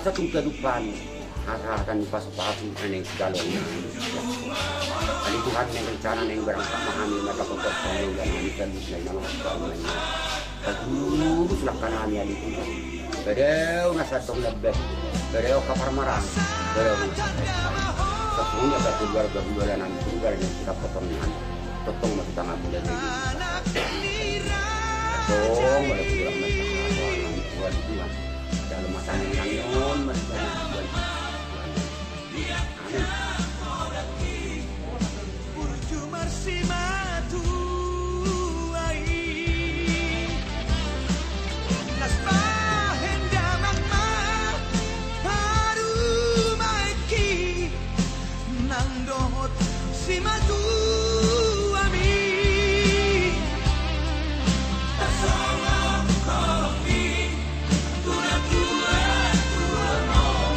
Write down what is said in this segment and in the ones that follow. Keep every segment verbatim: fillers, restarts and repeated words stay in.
Asa tung kehidupan. Hasahatan ni pasupasu na naeng sidalanna. Alai Tuhan, naeng rencana naeng barangkat ma hami marlaku tortong naeng ganami saluhutna i na mangkasal naeng. Pajurus langka nami, alai Tuhan. Badao na santong na bahen, badao angka parmaraan, badao na santong. Sasungkun ia batu luar batu luar nami, tunggal nami, sikap potong nami. Totong ma tu tangan mula nami. Totong ma tu tangan mula nami, Tuhan, Tuhan. Dalam mata nang nang non, mas, Tuhan, Tuhan. Burju marsimatua i, las bahen damang ma parumaenki, nang dohot simatuami. Tarsongon holongmi tu natuatuam on.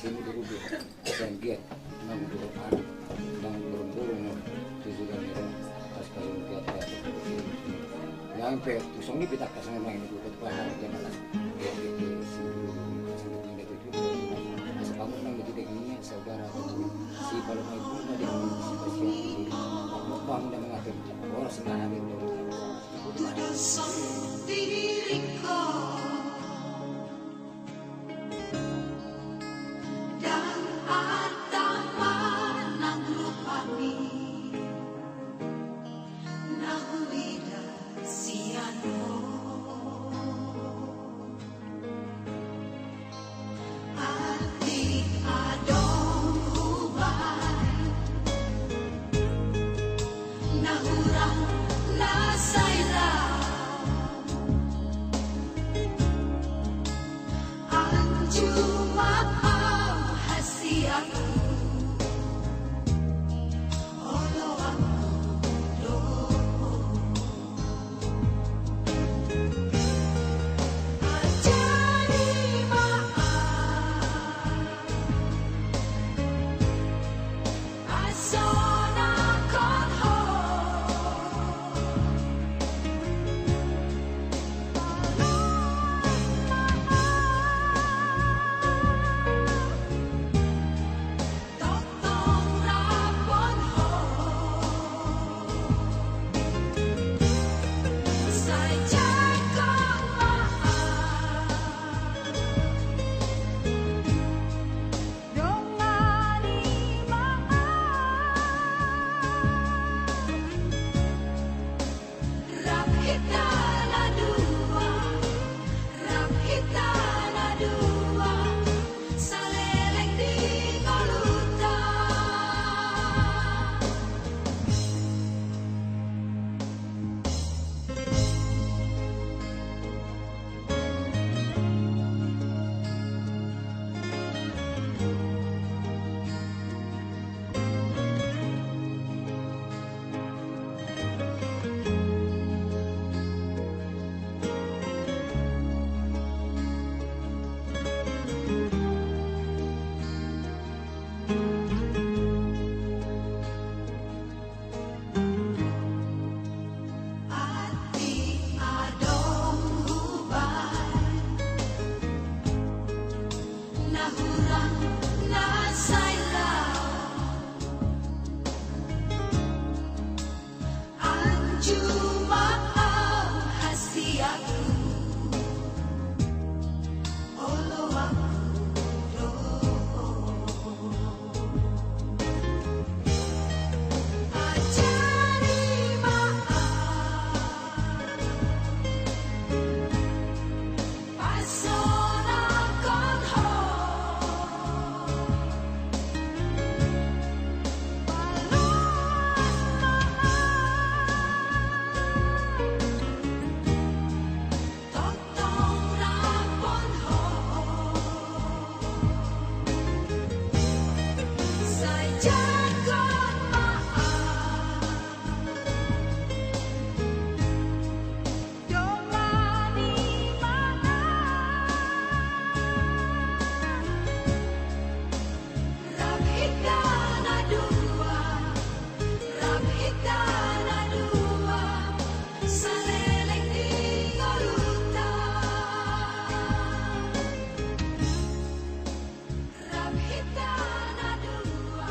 Sian i do rugi, sian dia, nang do anak, nang do borong-borong, tu sudah ni, pas pas dia, pas pas dia. Yang pe, tu songon i pe tangkas nang main, tu tempat pahar, dia malah, dia, dia, dia, si, si, si, dia, dia, dia, dia, asa pangun nang dia, dia, dia, saudara, si, kalau main pun, dia, si, si, si, bangun dan mengatur, orang senang, dia, dia, dia. Tudo sobre diriku. Dan arta manang rupami na huida sian ho. Hurang na sai laho. Anju ma au hasea ku. Oloanku do. Ajari ma au. Pasonangkon ho. Paluas ma au. Tongtong rap on ho. Sai jago ma au. Dongani ma au. Rap hita na dua, rap hita na dua, saleleng di ngolunta. Rap hita na dua.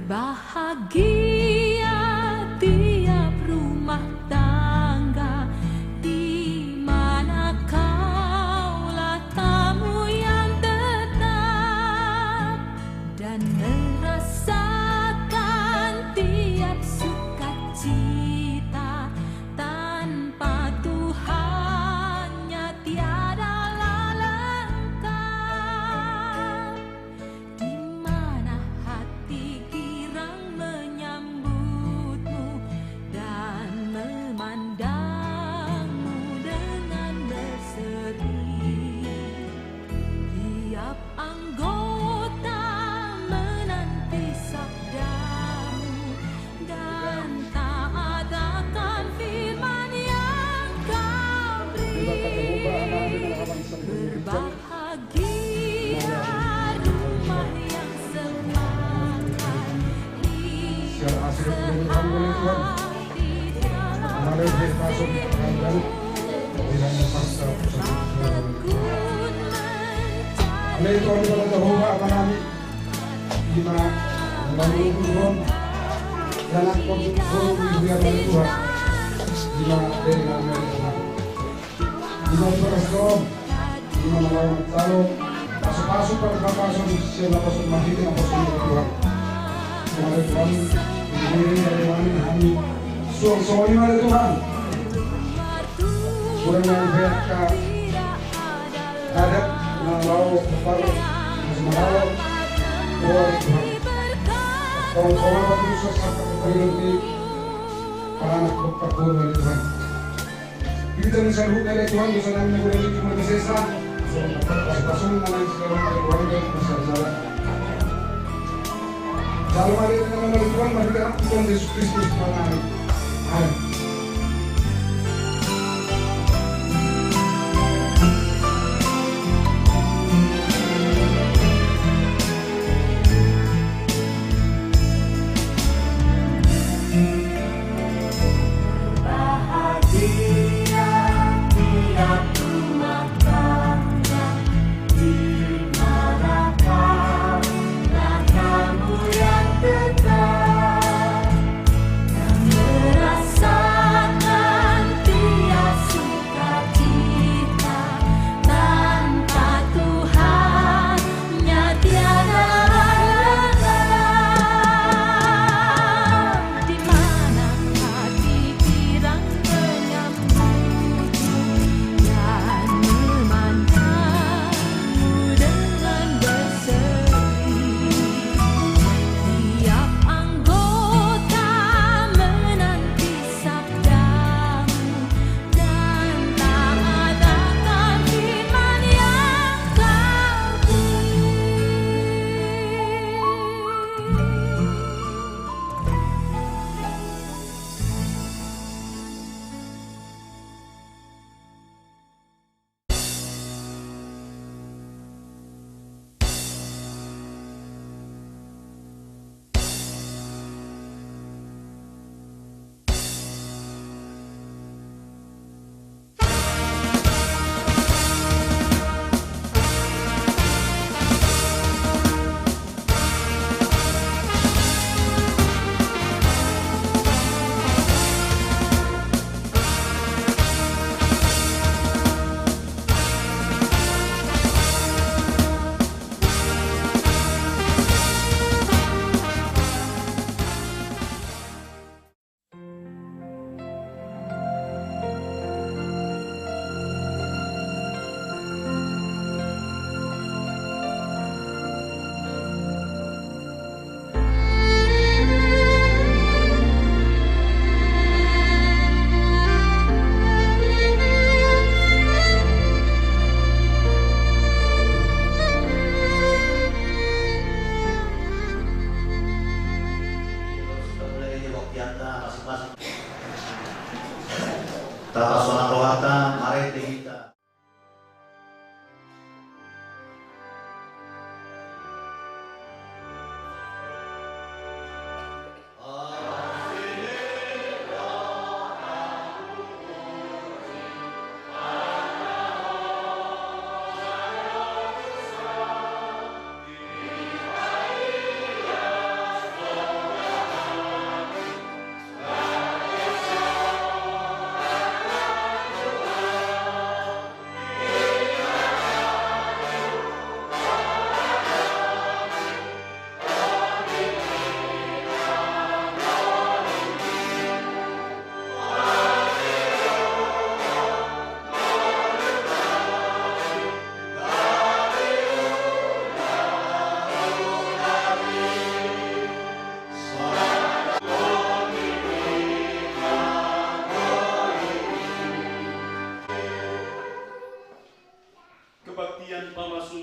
Bahagia tiap rumah tangga di mana kaulah tamu yang tetap dan merasakan tiap sukacita. Tanpa Tuhannya tiadalah lengkap. Di mana hati girang menyambutmu dan memandangmu dengan berseri. Tiap anggota menanti sabdamu dan taat akan firman yang kau beri. Berbahagia Bahagia rumah yang semakan hidup sehati dalam kasih. Tekun mencari kasih. Ima diparas Tuhan, ima na laho manjalo pasupasu, parnapason sian napason, marhite napason ni Tuhan. Ima ale Tuhan, ima ale Tuhan, ima ale Tuhan, suang songon i ma ale Tuhan. Hurang na dipeak adat na laho par na sumalaho. Tuhan, Tuhan, tolong, tolong, Tuhan, sukses, sukses, sukses, paranak, Tuhan, ale Tuhan. Hita ni saluhutna ale Tuhan, dosa nami na hurang i, cuma na sesa. Pasupasum na naeng sidalan ale Tuhan, dan masalah. Salam ale Tuhan, ale Tuhan, mari kita Tuhan Yesus Kristus, Tuhan nami. Amin. Bahagia tiap rumah tangga di mana kaulah tamu yang tetap.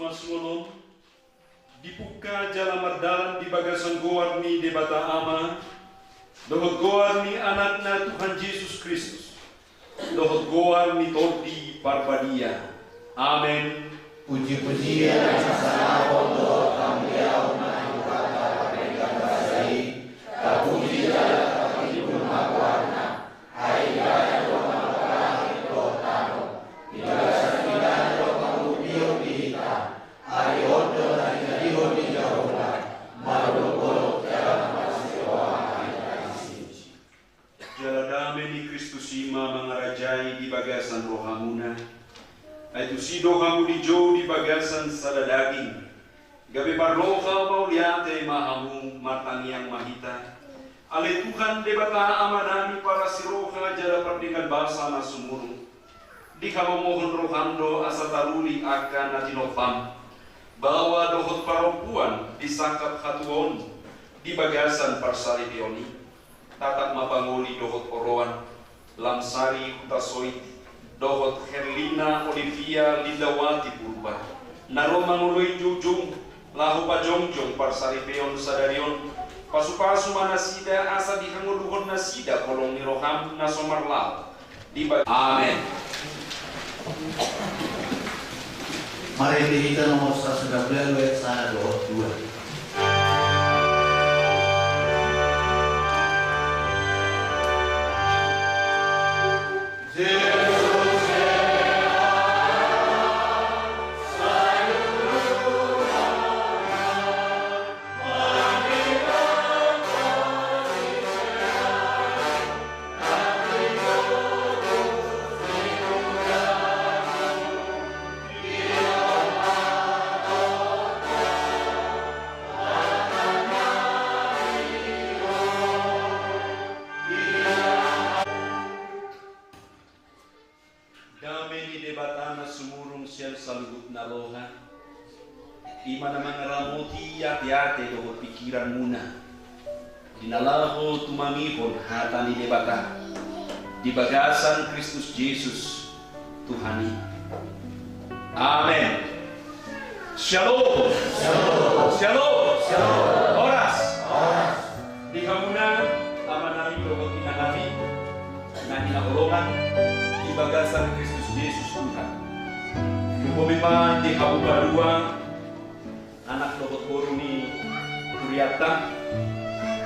Songon on, dipungka jala mardalan di bagasan goar ni Debata Ama, dohot goar ni Anakna Tuhan Jesus Kristus, dohot goar ni Tondi Parbadia. Amen. Puji-pujian, hasangapon dohot hamuliaon ma di Debata pardenggan basa i, tapuji jala tapatimbul ma goarna. Ai ibana do manggohi langit dohot tano, di bagasan ibana do pangoluan di hita. Ari on do na jinadihon ni Jahowa, na dolok-dolok jala na marsiroha hita disi. Jala dame ni Kristus i ma mangarajai di bagasan rohamuna. Ai tusi do hamu dijou di bagasan sada daging. Gabe parroha mauliate ma hamu, martangiang ma hita. Ale Tuhan Debata Amanami parasiroha jala pardenggan basa na sumurung. Dihamomohon roham do asa taruli angka na tinompam, baoa dohot parompuan di sangkap hatuaon di bagasan parsaripeon i. Tatap ma pangoli dohot oroan, Lamsari Hutasoit, dohot Herlina Olivia Lindawati Purba, na ro mangoloi joujou, laho pajongjong parsaripeon sadari on, pasupasu ma nasida asa dihangoluhon nasida holong ni roham na so marlaok. Di ba-, amen. Marende hita nomor saratus sada pulu ualu, ayat sada dohot dua. Dame ni Debata na sumurung sian saluhutna roha, i ma na mangaramoti ateate dohot pingkiranmuna, di na laho tumangihon hata ni Debata di bagasan Kristus Jesus Tuhan i. Amen. Syalom. Syalom. Syalom. Syalom. Horas. Horas. Di hamuna amanami dohot inanami na hinaholongan di bagasan Kristus Jesus Tuhan. Huboto ma di hamu palua, anak dohot boru ni hurianta,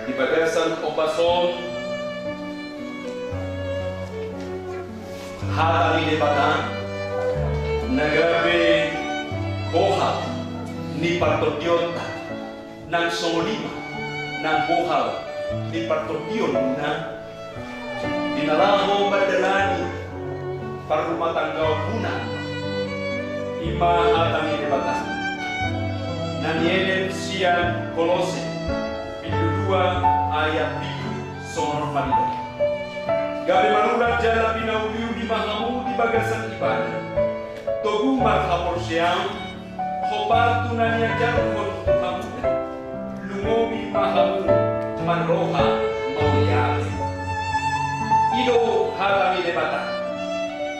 di bagasan ombas on, hata ni Debata na gabe bohal ni partondionta, nang songon i ma nang bohal ni partondionmuna, di na laho mandalani parrumatanggaonmuna. I ma hata ni Debata na nienet sian Kolose bindu dua ayat pitu, songon on ma didok: Gabe manurat jala pinauliuli ma hamu di bagasan Ibana, togu marhaporseaon, hombar tu na niajarhon tu hamuna, lumobi ma hamu marroha mauliate. I do hata ni Debata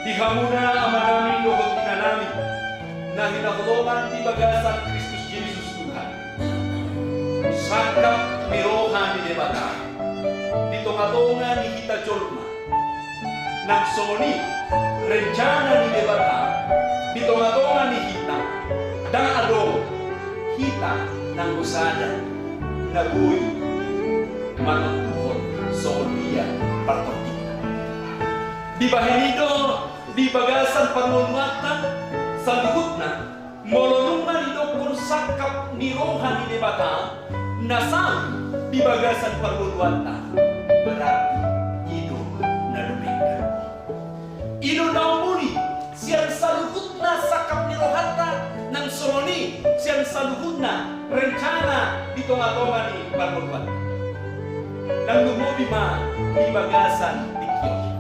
di hamuna amanami dohot inanami na hinaholongan di bagasan Kristus Jesus Tuhan. Sangkap ni roha ni Debata di tongatonga ni hita jolma. Nang songon i rencana ni Debata di tongatonga ni hita, ndang adong hita nanggo sada na boi manontuhon songon dia partondingta. Dibahen i do di bagasan parngoluanta saluhutna, molo nunga didokkon sangkap ni roha ni Debata na saut di bagasan parngoluanta, berarti i do na dumenggan. I do na umuli sian saluhutna sangkap ni rohanta, nang songon i sian saluhutna rencana di tongatonga ni parngoluanta. Nang lumobi ma di bagasan tingki on.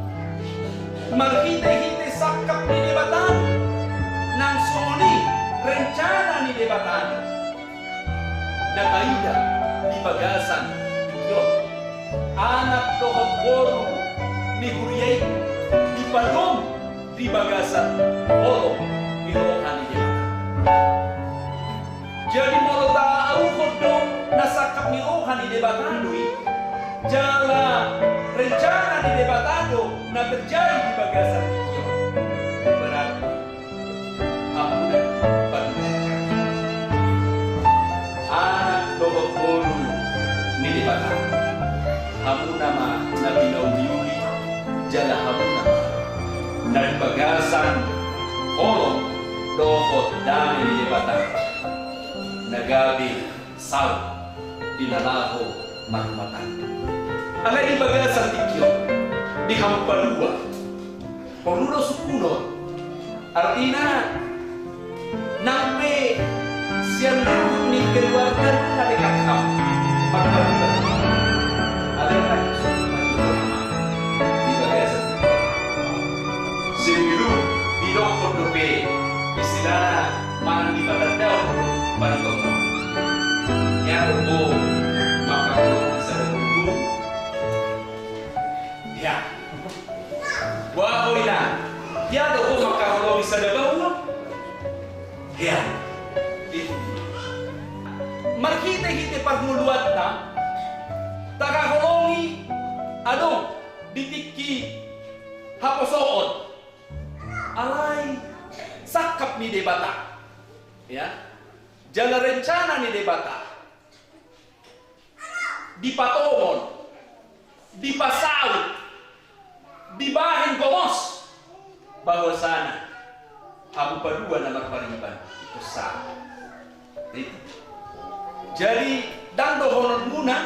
Marhitehite sangkap ni Debata, nang songon i rencana ni Debata na taida di bagasan tingki on, anak dohot boru ni huria i dipadomu di bagasan holong ni roha ni Debata. Ni Debata do i, jala rencana ni Debata do na terjadi di bagasan tingki on. Berarti hamuna paduka, anak dohot boru ni Debata. Hamuna ma na pinauliuli, jala hamuna ma na di bagasan holong dohot dame ni Debata na gabe saut di na laho marrumah tangga. Alai di bagasan tingki on, di hamu palua, porlu do sungkunon. Artina, nang pe sian rukun ni keluarga na dekat hamu, marpalua. Alai na sungkunon di bagasan tingki on. Sebelum didokkon dope istilahna manang dipatandahon do paritongon. Ia do ho mangkaholongi sada boru. Ia. Boha ho inang. Ia do ho mangkaholongi sada boru. Ia. Marhitehite parngoluanta, tahaholongi adong di tingki haposoon. Alai sangkap ni Debata, ya, jala rencana ni Debata dipatomon, dipasaut, dibahen gomos bahwasana hamu palua na marpariban, ikon sa. Jadi, ndang dohononmuna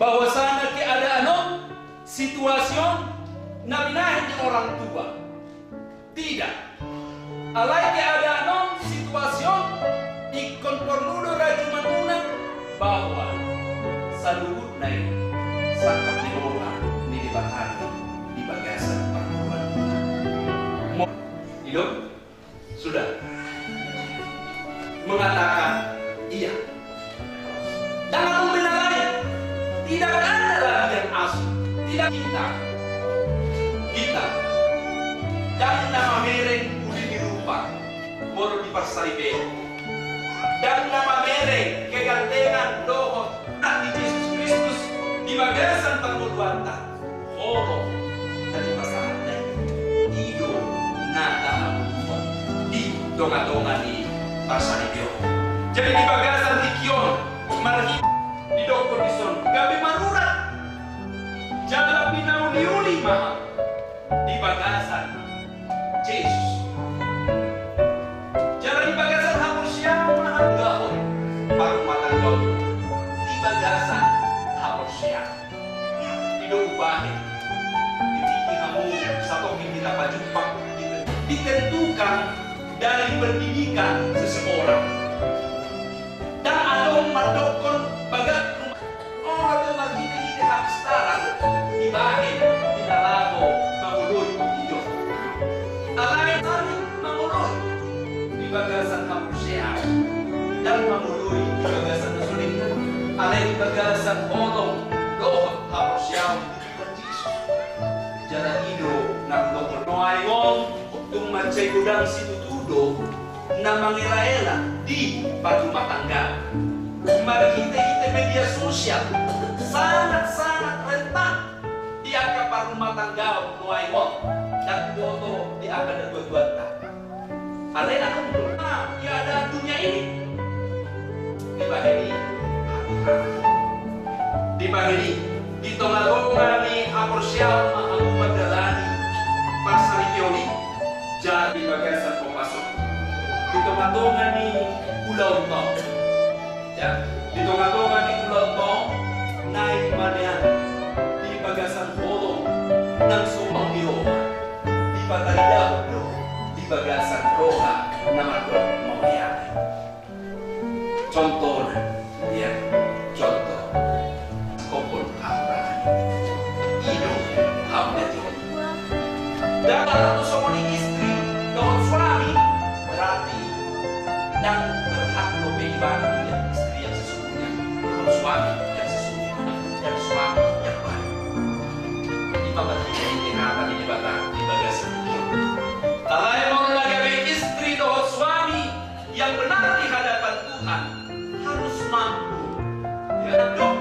bahwasana keadaan on, situasi on na binahen ni orang tua. Tidak. Alai keadaan on, situasi on, ingkon porlu do rajumanmuna bahwa saluhutna i sangkap ni roha ni Debata do di bagasan parngoluanmuna. Mo-, i do? Sudah. Mengatakan iya. Jangan membela lain. Tidak ada lagi yang asing. Tidak kita. Kita. Ndang na mamereng uli ni rupa, molo di parsaripeon. Ndang na mamereng kegantengan dohot di Jesus Kristus di bagasan parngoluanta. Holong na dipasahatna i do na tahabubuhon di tongatonga ni parsaripeon. Jadi di bagasan tingki on, marhite didokkon dison, gabe marurat jala pinauliuli ma di bagasan Jesus. Jala di bagasan haporseaon ma hamu laho parrumatanggaon, di bagasan haporseaon. I do hubahen, di tingki hamu satongkin hita pajumpang, ditentukan dari pendidikan seseorang. Ndang adong mandokkon bagas rumah, olo do marhitehite hapistaran dibahen di na laho mangoloi i do. Alai saling mangoloi di bagasan haporseaon, ndang mangoloi di bagasan na so denggan, alai di bagasan holong dohot haporseaon di Tuhan Jesus. Jala i do na hudokkon nuaeng on, tung mansai godang situtu do na mangelaela di parrumatanggaon. Marhitehite media sosial, sangat-sangat rentan di angka parrumatanggaon nuaeng on, ndang diboto di angka natuatuanta. Alai adong do. Nah, keadaan dunia ini. Dibahen i, dibahen i, di tongatonga ni haporseaon ma hamu mandalani parsaripeon i, jala di bagasan hopas on, di tongatonga ni ulaonta on. Ya, di tongatonga ni ulaonta on, naeng ma nian di bagasan holong nang sumang ni roha, dipataridahon do di bagasan roha na mandok mauliate. Contohna, ya, contoh. Kompon aturan i do hamu na jolo. Dalam satu songon i istri dohot suami, berarti ndang berhak dope ibana menjadi istri yang sesungguhnya, dohot suami yang sesungguhnya, dan suami yang baik. I ma berarti hata ni Debata di bagasan tingki on. Alai molo na gabe istri dohot suami yang benar di hadapan Tuhan, harus mampu, ya, dok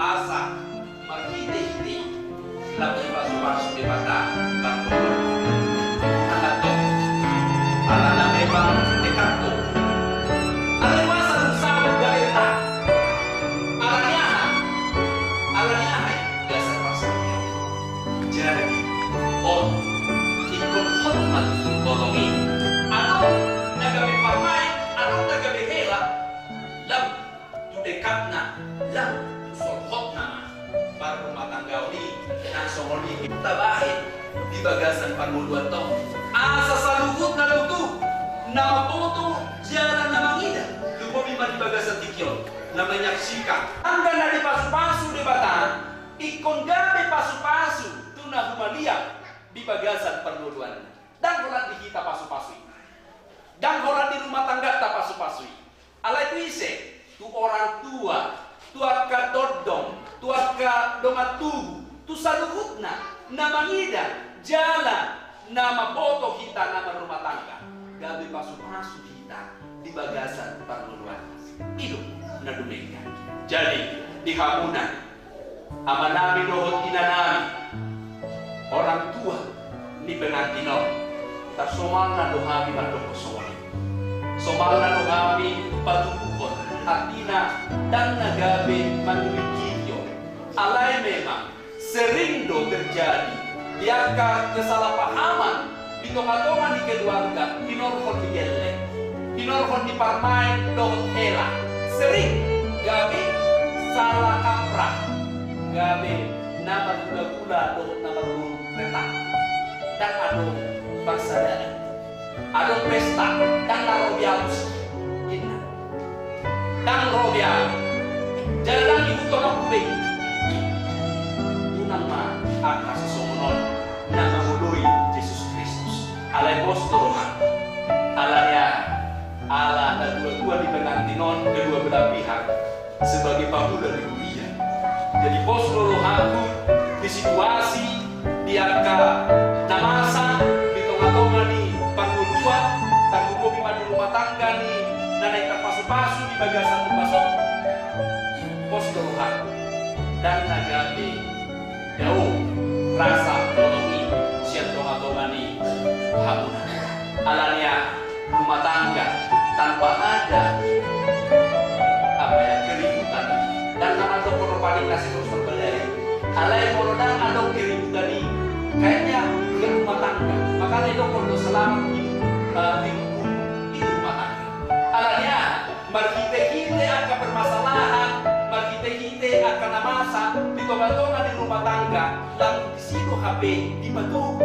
Asa marhitehite i lam dipasupasu Debata parngoluan. Anggo alana memang dekat tu ala ni asa dung saut gabe ta. Ala ni aha? Ala ni aha i? Dasar pasal. Jadi on ingkon hot ma tu bolong i. Adong na gabe parmaen, adong na gabe hela. Lam tu dekatna, lam tu solhotna ma parrumatanggaon i. Na songon i tabahen di bagasan parngoluanta on asa saluhutna tutu na mamboto jala na mangida. Lumobi ma di bagasan tingki on na manyaksikan angka na dipasupasu Debata, ingkon gabe pasupasu tu na humaliang di bagasan parngoluanna. Ndang holan di hita pasupasu i. Ndang holan di rumah tanggata pasupasu i. Alai tu ise? Tu orang tua, tu angka dondong, tu angka dongan tubu, tu saluhutna na mangida jala na mamboto hita na marrumah tangga. Gabe pasupasu hita di bagasan parngoluan. I do na dumenggan. Jadi di hamuna amanami dohot inanami, orang tua ni pengantin on, tarsongon na do hami mandok songon i. Somalna do hami patuduhon, artina ndang na gabe manulingkihon. Alai memang sering do terjadi di angka kesalahpahaman di tonga-tonga ni keluarga, hinorhon ni gelleng, hinorhon ni parmaen dohot hela. Sering gabe salah kaprah, gabe na margula-gula dohot na margulu retak. Ndang adong parsadaan. Adong pesta, ndang na ro be au, inna. Ndang ro be au. Jala ndang ihuthononku be. Unang ma angka sisongon on na mangoloi Jesus Kristus. Alai pos do rohangku. Alai aha? Ala na tua-tua ni pengantin on, kedua belah pihak, sebagai pangula di huria. Jadi pos do rohangku di situasi, di angka na masa di tonga-tonga ni parngoluan, tarlumobi ma di rumah tangga ni na naeng tarpasu-pasu di bagasan upas on. Pos do rohangku, ndang na gabe dao rasa holong i sian tonga-tonga ni hamuna. Ala ni aha? Rumah tangga tanpa ada, apa ya, keributan, ndang na mandok porno panik nasi terus terbadai. Alai molo ndang adong keributan i, kayaknya nggak rumah tangga. Makanya didok do selamat hidup, eh, hidup, hidup rumah tangga. Ala ni aha? Marhite-hite angka permasalahan, marhite-hite angka na masa di tonga-tonga ni rumah tangga, lam disi do hape dipatogu,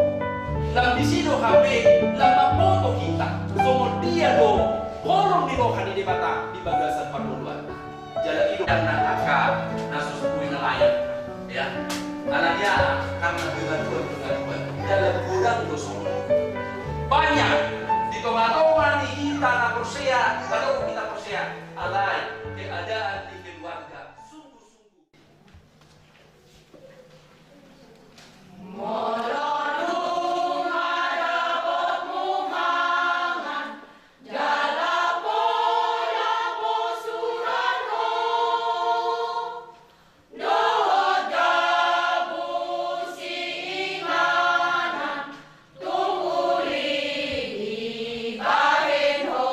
lam disi do hape lam mamboto hita songon dia do holong ni roha ni Debata di bagasan parngoluan. Jala i do na angka na so sungkun na lain. Ya, ala ni aha? Karena pengaduan-pengaduan. Jala godang do songon i. Banyak di tonga-tonga ni hita na porsea, padahal hita porsea, alai keadaan di keluarga sungguh-sungguh. Molo dung adapotmu mangan, jala pola posuran ho, dohot gabus siinganan, tung uli dibahen ho.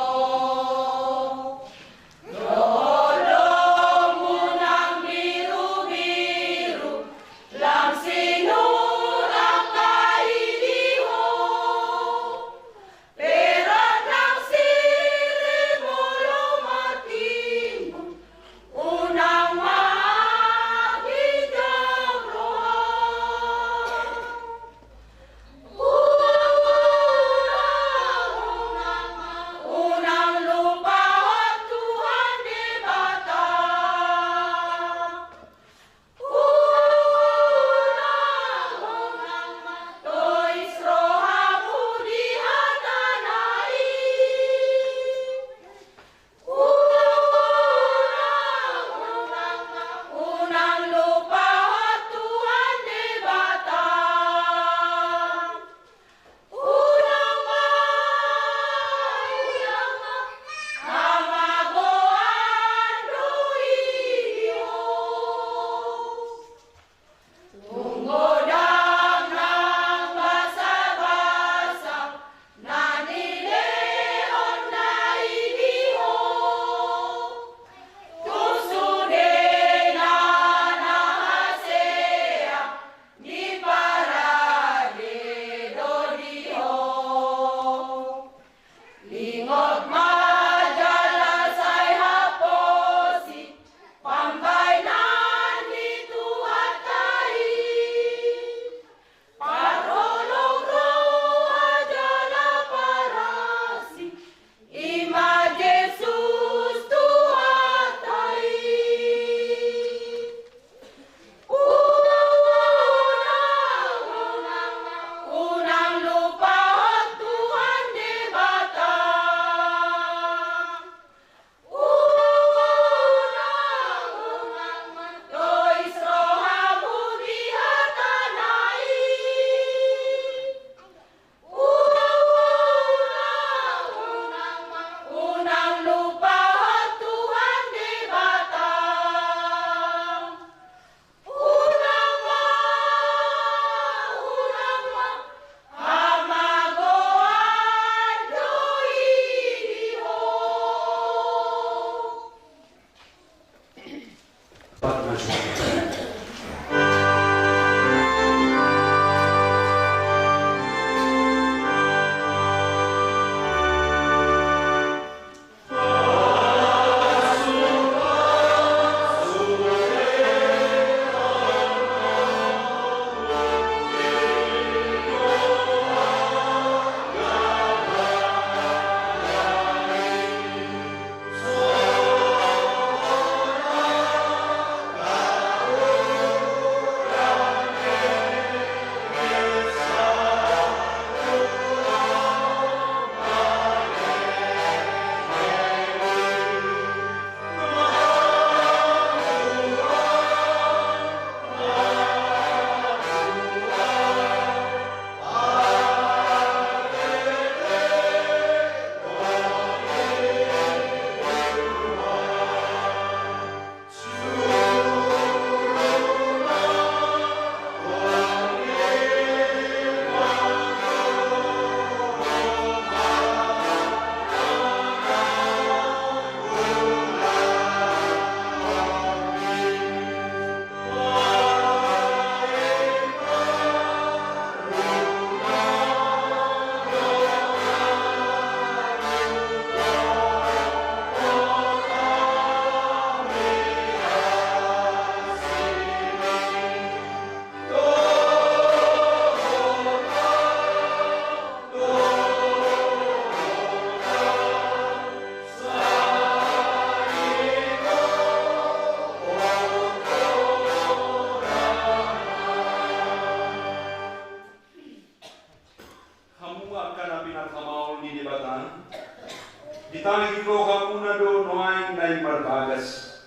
Ditalinggi rohamuna do nuaeng na immarbagas.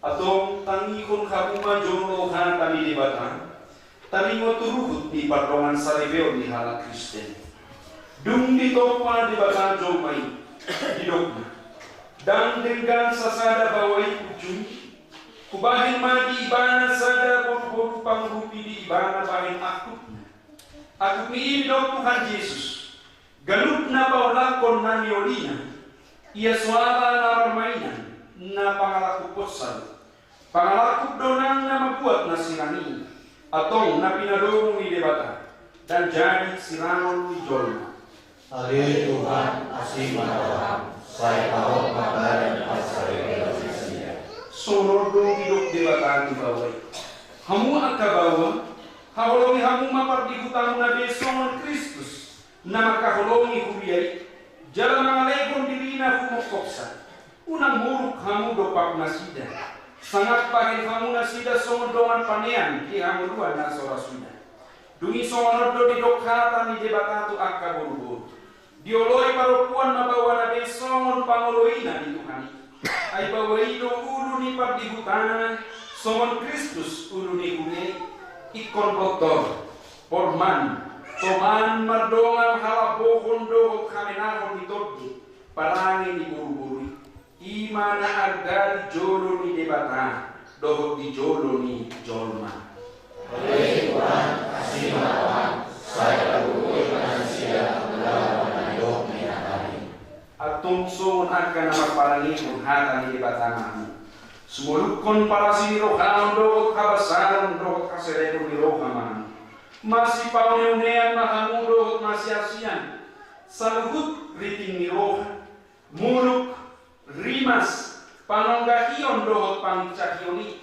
Antong tangihon hamu ma jolo hata ni Debata, taringot tu ruhut ni pardongansaripeon ni halak Kristen. Dung ditompa Debata jolma i, didokna: Ndang denggan sasada baoa i punjung i, hubahen ma di ibana sada boruboru pangurupi di ibana bahen angkupna. Angkup ni i didok Tuhan Jesus. Ganup na paulakkon na niolina, ia soara na marmainan, na pangalangkuphon sadu. Pangalangkup do nang na mambuat na sirang i, antong na pinadomu ni Debata, ndang jadi sirangon ni jolma. Ale Tuhan, asi ma roham, sai pahot ma badan pansaripeon nasida. Songon on do didok Debata tu baoa i. Hamu angka baoa, haholongi hamu ma pardihutamuna be songon Kristus na mangkaholongi huria i, jala mangalehon dirina humongkopsa. Unang muruk hamu dompak nasida, sangap bahen hamu nasida songon dongan panean di hangoluan na so ra suda. Dung i songon on do didok hata ni Debata tu angka boruboru. Dioloi parompuan na baoana be songon pangoloina di Tuhan i. Ai baoa i do ulu ni pardihutana, songon Kristus ulu ni huria i. Ingkon bontor, porman, toman mardongan halambohon dohot hamenahon ni tondi, parange ni boruboru i. I ma na arga di jolo ni Debata dohot di jolo ni jolma. Ale Tuhan, asi ma roham, sai pagogoi ma nasida mangulahon na nidok ni hata i. Antong songon angka na marparangehon hata ni Debata ma hamu. Sumolukkon parasi ni roham dohot habasaron dohot hasereton ni roha ma hamu. Masipauneunean ma hamu dohot masiasian, saluhut riting ni roha, muluk, rimas, panonggahion dohot panginsahion i,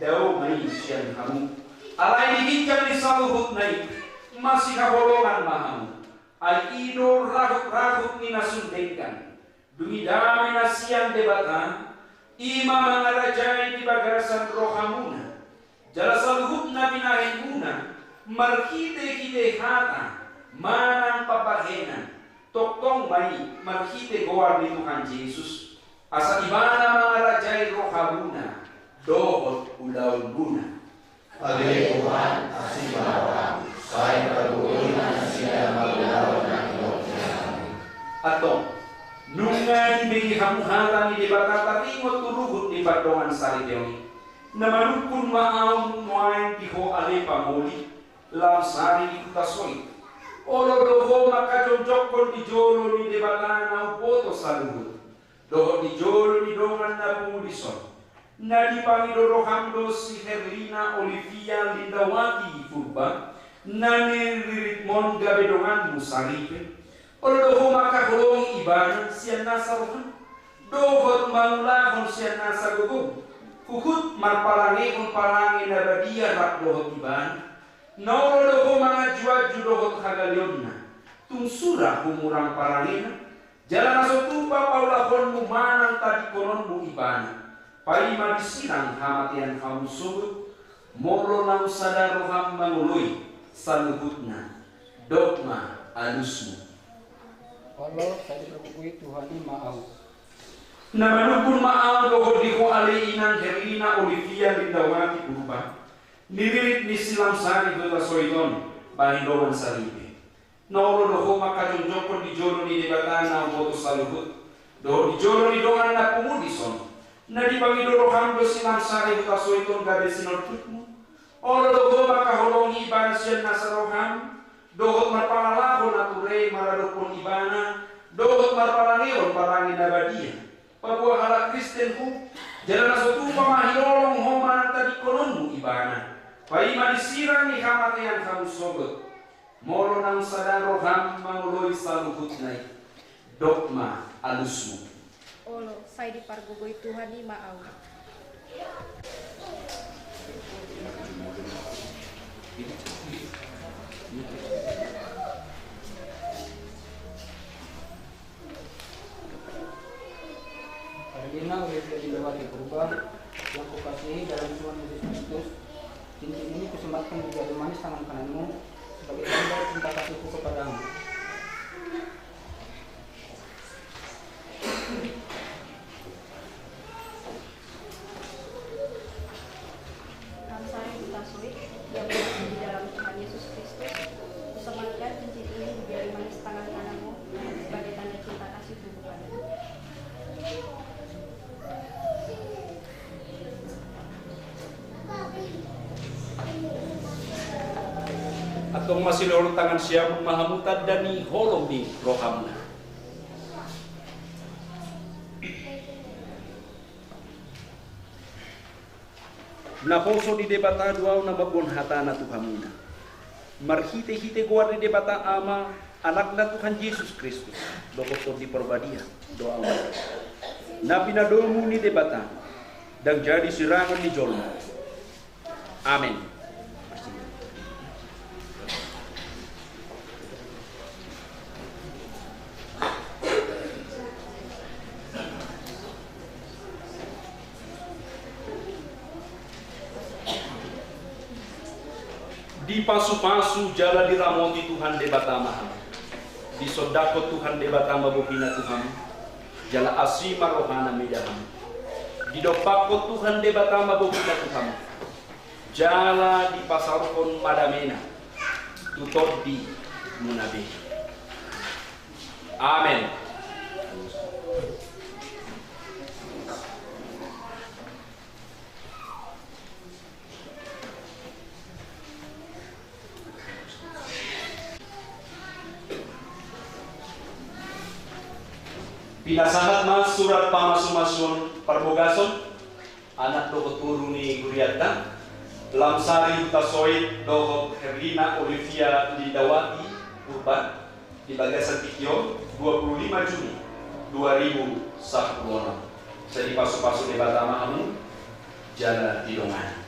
dao ma i sian hamu. Alai di ginjang ni saluhutna i, masihaholongan ma hamu. Ai i do rahutrahut ni na sun denggan. Dung i damena sian Debata, i ma mangarajai di bagasan rohamuna. Jala saluhutna binahenmuna, marhitehite hata, manang pambahenan, tongtong ma i marhite goar ni Tuhan Jesus, asa ibana mangarajai rohamuna dohot ulaonmuna. Ale Tuhan, asi ma roham, sai pagogoi ma nasida mangulahon na nidok ni hata i. Antong, nunga dibege hamu hata ni Debata taringot tu ruhut ni pardongansaripeon i. Na manungkun ma ahu nuaeng di ho ale pamoli, lam sari di huta Soit. Olo do ho mangkajongjongkon di jolo ni Debata na umboto saluhut, dohot di jolo ni dongan na pungu dison. Na dipangido roham do si Herlina Olivia Lindawati Purba, na niriritmon gabe donganmu saripe. Olo do ho mangkaholongi ibana sian nasa roham, dohot mangulahon sian nasa gogom, huhut marparangehon parange na badia rap dohot ibana. Na olo do ho manganjuanju dohot hagaleonna, tung sura humurang parangena, jala na so tupa paulahonmu manang tadingkononmu ibana, paima disirang hamatean hamu sogot, molo naung sada roham mangoloi saluhutna, dok ma alusmu. Olo, sai dipagogoi Tuhan i ma ahu. Na manungkun ma ahu dohot di ho ale inang Herlina Olivia Lindawati Purba, niririt ni si Lamsari Huta Soit on, bahen dongan saripe. Na olo do ho mangkajongjongkon di jolo ni Debata na umboto saluhut, dohot di jolo ni dongan na pungu dison. Na dipangido roham do si Lamsari Huta Soit on gabe sinondukmu. Olo do ho mangkaholongi ibana sian nasa roham, dohot marpangalaho na ture maradophon ibana, dohot marparangehon parange na badia. Paboa halak Kristen ho, jala na so tupa manghiolong ho manang tadingkononmu ibana, paima disirang ni hamatean hamu sogot. Molo naung sada roham mangoloi saluhutna i, dok ma alusmu. Olo, sai dipargogoi Tuhan i ma ahu. Herlina Olivia Lindawati Purba, yang kukasihi dalam Tuhan Yesus Kristus, cincin ini kusematkan di jari manis tangan kananmu sebagai tanda cinta kasihku kepadamu. Tong masilehon tangan siamun ma hamu tanda ni holong ni rohamuna. Naposo ni Debata do ahu na mamboan hatana tu hamuna. Marhitehite goar ni Debata Ama, Anakna Tuhan Jesus Kristus, dohot Tondi Parbadia do ahu na pinadomu ni Debata, ndang jadi sirangon ni jolma. Amen. Dipasupasu jala diramoti Tuhan Debata ma hamu. Disondangkon Tuhan Debata ma bohina tu hamu, jala asi ma rohana mida hamu. Didompakkon Tuhan Debata ma bohina tu hamu, jala dipasaorhon ma damena tu tondimuna be. Amen. Pinasahat ma surat pamasumasuon parbogason anak dohot boru ni hurianta, Lamsari Hutasoit dohot Herlina Olivia Lindawati Purban, di bagasan tingki on, dua puluh lima Juni dua ribu sampulu onom. Sai dipasupasu Debata ma hamu, jala didongani.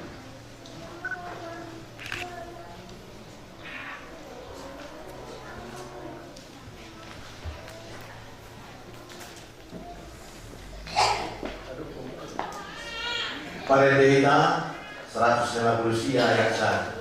Parende hita seratus lima puluh sia ayat satu.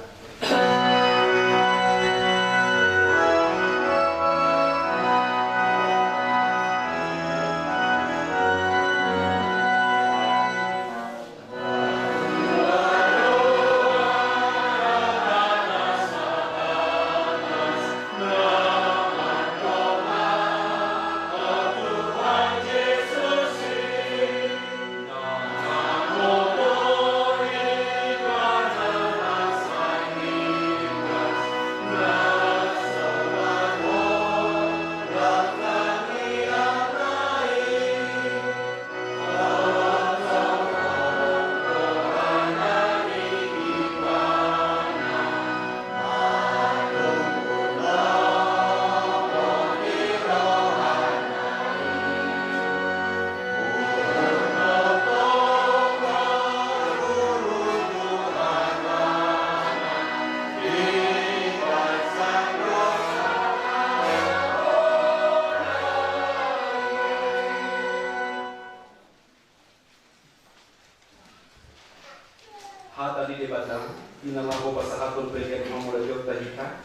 Hata ni Debata, i na laho pasahathon pelean hamu lae hita,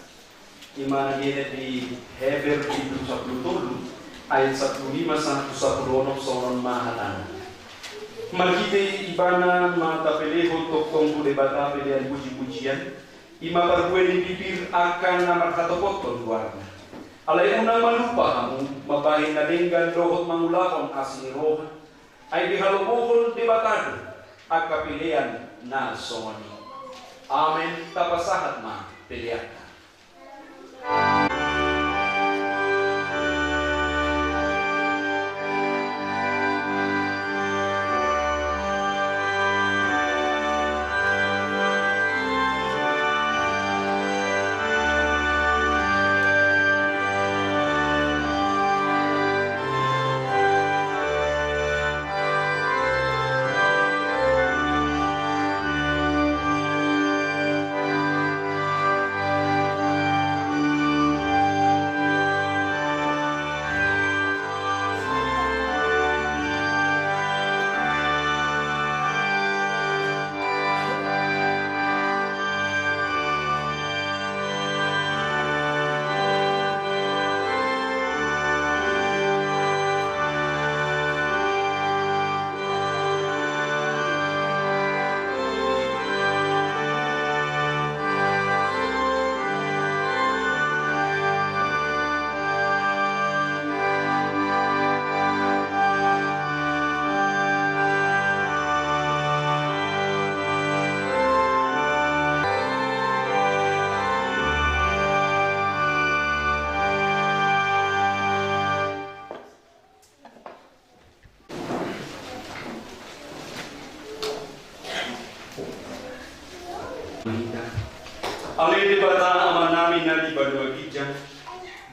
i ma na nidok di Heber bindu sampulu tolu, ayat sampulu lima sahat tu sampulu onom, songon on ma hatana. Marhite ibana ma tapelehon tongtong tu Debata pelean pujipujian, i ma parbue ni pipir angka na marhatopothon goarna. Alai unang ma lupa hamu mambahen na denggan dohot mangulahon asi ni roha, ai dihalomohon Debata do angka pelean na songon i. Amen. Tapasahat ma peleanta. Hita. Ale Debata Amanami na di banua ginjang,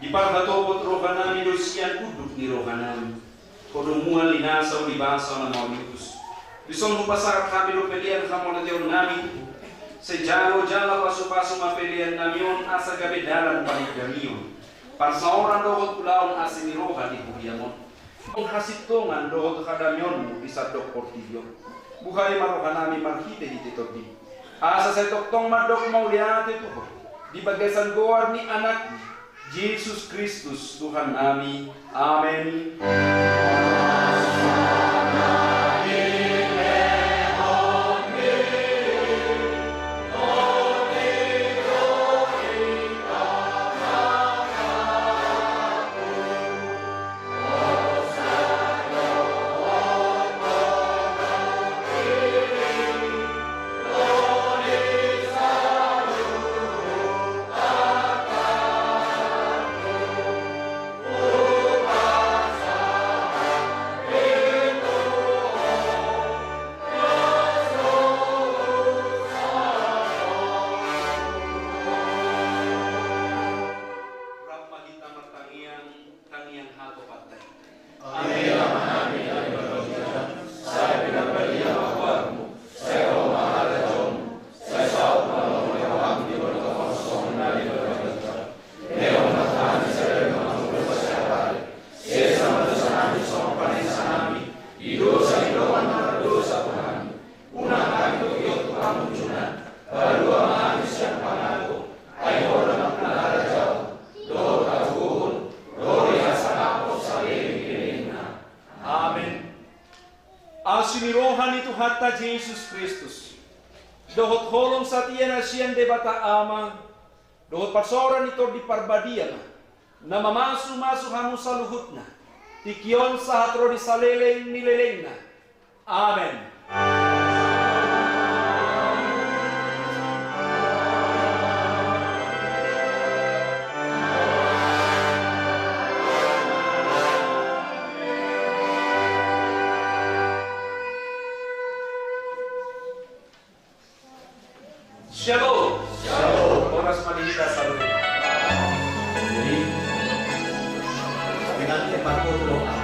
diparhatopot rohanami do sian unduk ni rohanami. Ho do mual ni nasa ulibasa na mauliutus. Dison hupasahat hami do pelean hamauliateonnami tu Ho. Sai jalo jala pasupasu ma peleannami on asa gabe dalan paningkamion. Parsaoran dohot ulaon asi ni roha di huriaM on. Hasintongan dohot hadameonMu di sandok portibi on. Buhai ma rohanami marhitehite Tondim. Asa sai tongtong mandok mauliate tu Ho. Di bagasan goar ni AnakMi, Jesus Kristus, Tuhannami. Amen. Rap ma hita martangiang, tangiang hatopan ta i. Amen. Amen. Amen. Amen. Amen. Amen. Asi ni roha ni Tuhanta Jesus Kristus, dohot holong satia na sian Debata Ama, dohot parsaoran ni Tondi Parbadia ma na mamasumasu hamu saluhutna, tingki on sahat ro di saleleng ni lelengna. Amen. Shalom. Shalom. Horas ma di hita saluhut. Jadi, dengan tempat foto doa.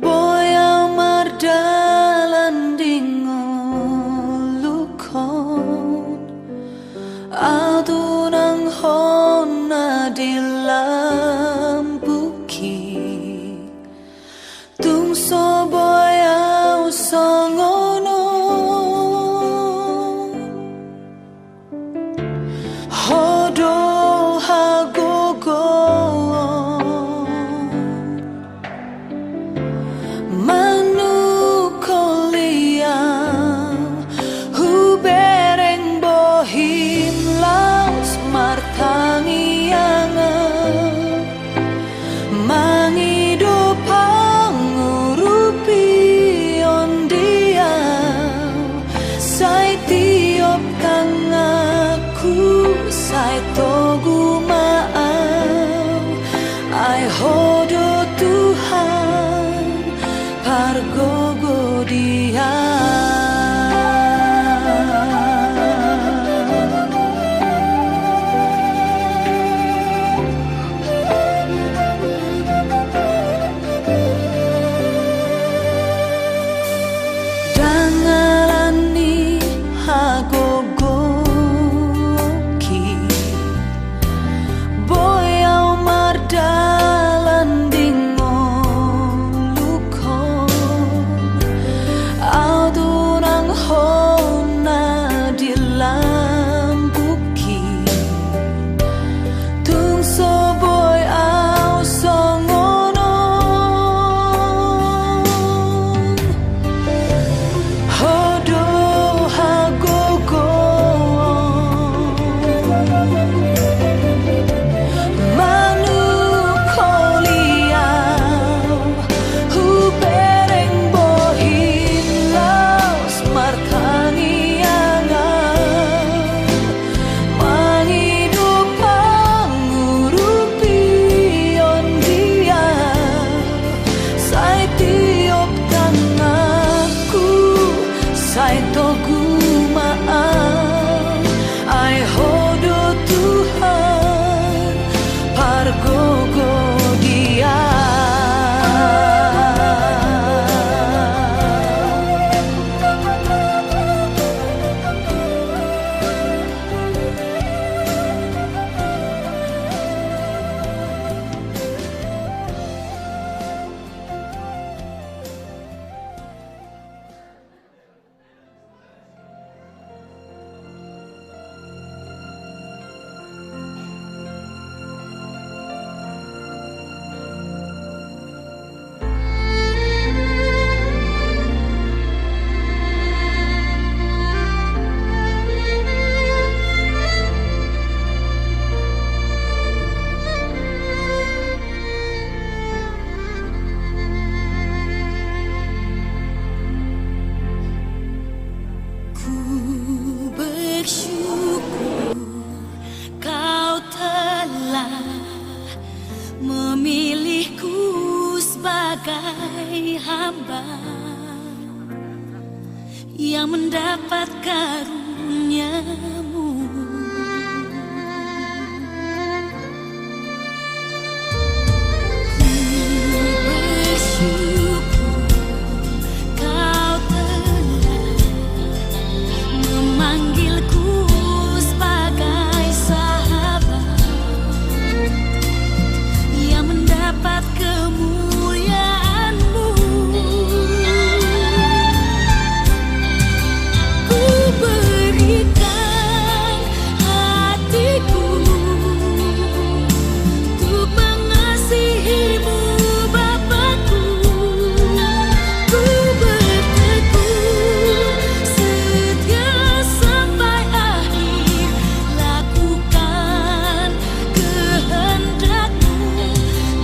Boi ahu mardalan di ngolungkon, ahu tunanghon na di lambungki. Tung so boi ahu songon on. Ho do hagogoon manungkoli ahu, hubereng bohim laos martangiang ahu. Mangido pangurupion di ahu, sai tiop tanganku, sai togu ma ahu. Ai Ho do Tuhan, pargogo di ahu. Ndang ala ni hagogoonki boi ahu mardalan di ngolungkon, ahu tunanghon na di lambungki. Tung so boi ahu songon on. Ho do hagogoon manungkoli ahu, hubereng bohim laos martangiang ahu. Mangido pangurupion di ahu, sai tiop tanganku, sai togu ma ahu. Ai Ho do Tuhan, pargogo di ahu. Ku bersyukur Kau telah memilihku sebagai hamba yang mendapat karunia-Mu. Ku bersyukur Kau telah memanggilku sebagai sahabat yang mendapat kemuliaan-Mu. Ku berikan hatiku untuk mengasihi-Mu, Bapakku. Ku bertekun setia sampai akhir, lakukan kehendak-Mu,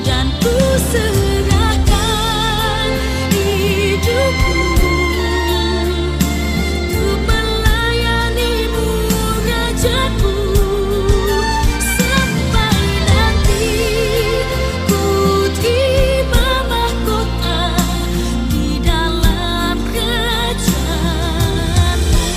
dan ku serahkan hidupku untuk melayani-Mu, Rajaku, sampai nanti ku terima mahkota di dalam kerajaan-Mu.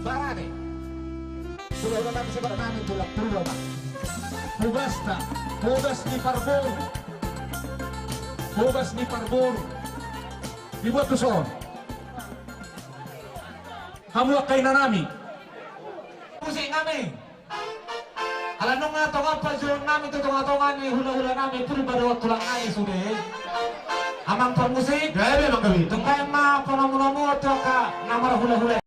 Parade. Sude hula-hula nami, sibahen nami tulang Purba ma. Hobas ta, hobas ni parboru. Hobas ni parboru. Dibuat tu son. Hamu angka ina nami. Musik nami. Ala nunga tongon panjouon nami tu tonga-tonga ni hula-hula nami Purba dohot tulang nami sude. Amang parmusik. Gabe, amang, gabe. Tung baen ma panomu-nomu tu angka na marhula-hula.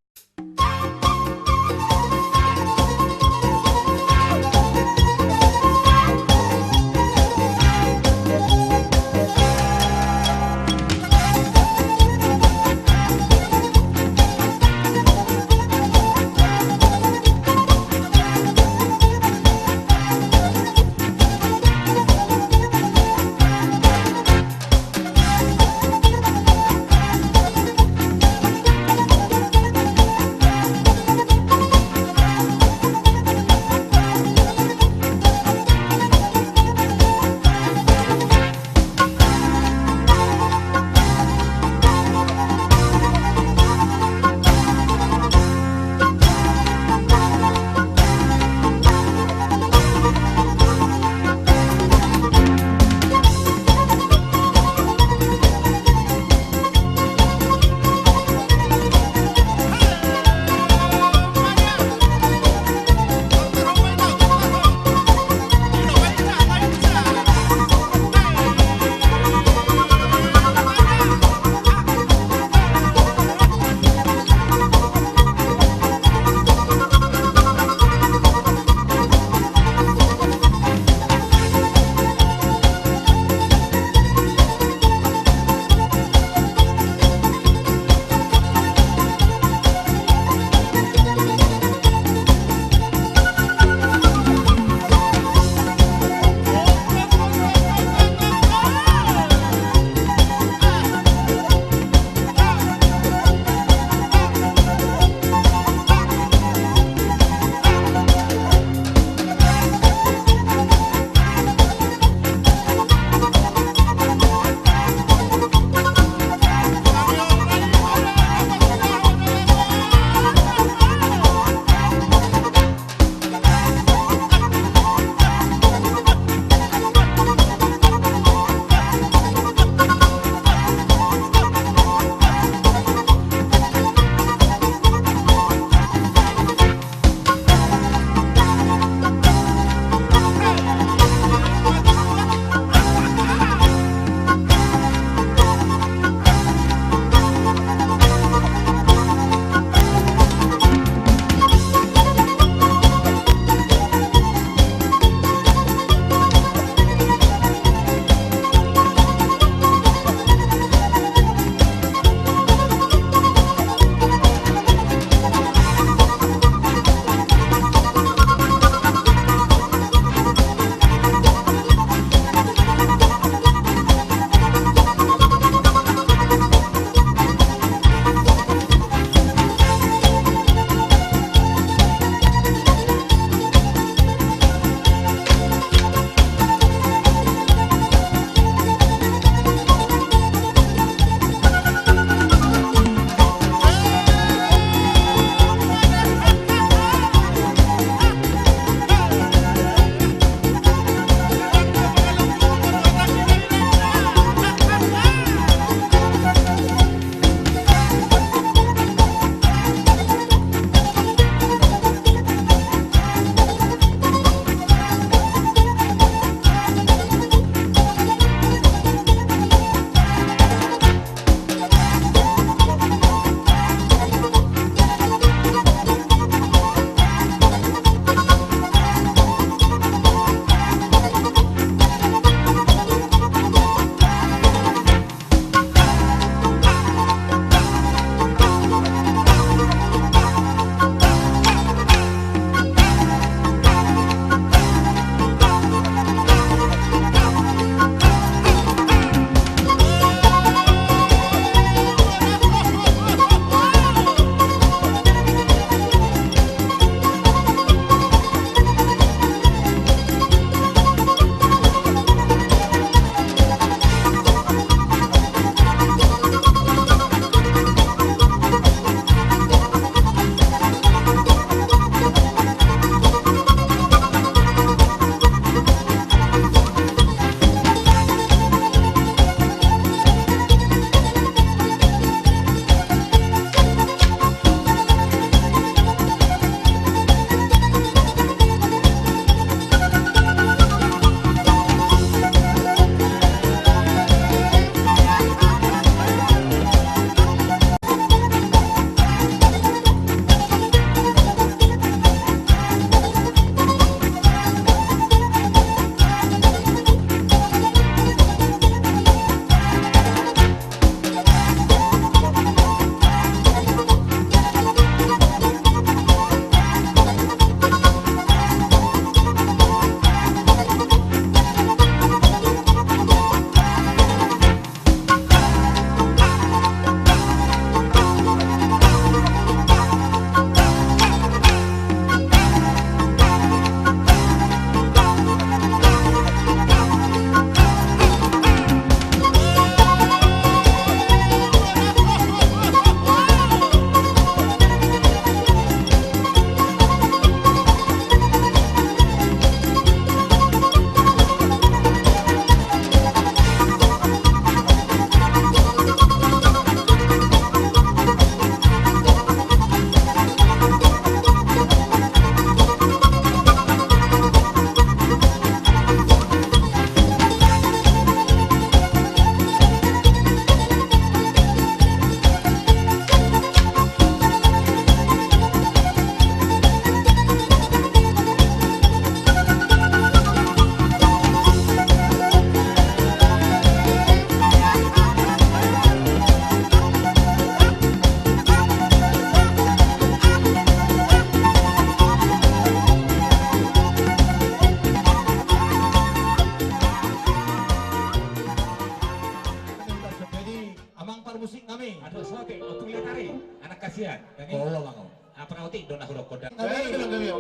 Parmusik nami. Aduh, sotik, otik lihat hari. Anak kasihan. Dani. Oh, bang. Apa na otik, dona hurok koda. Nami.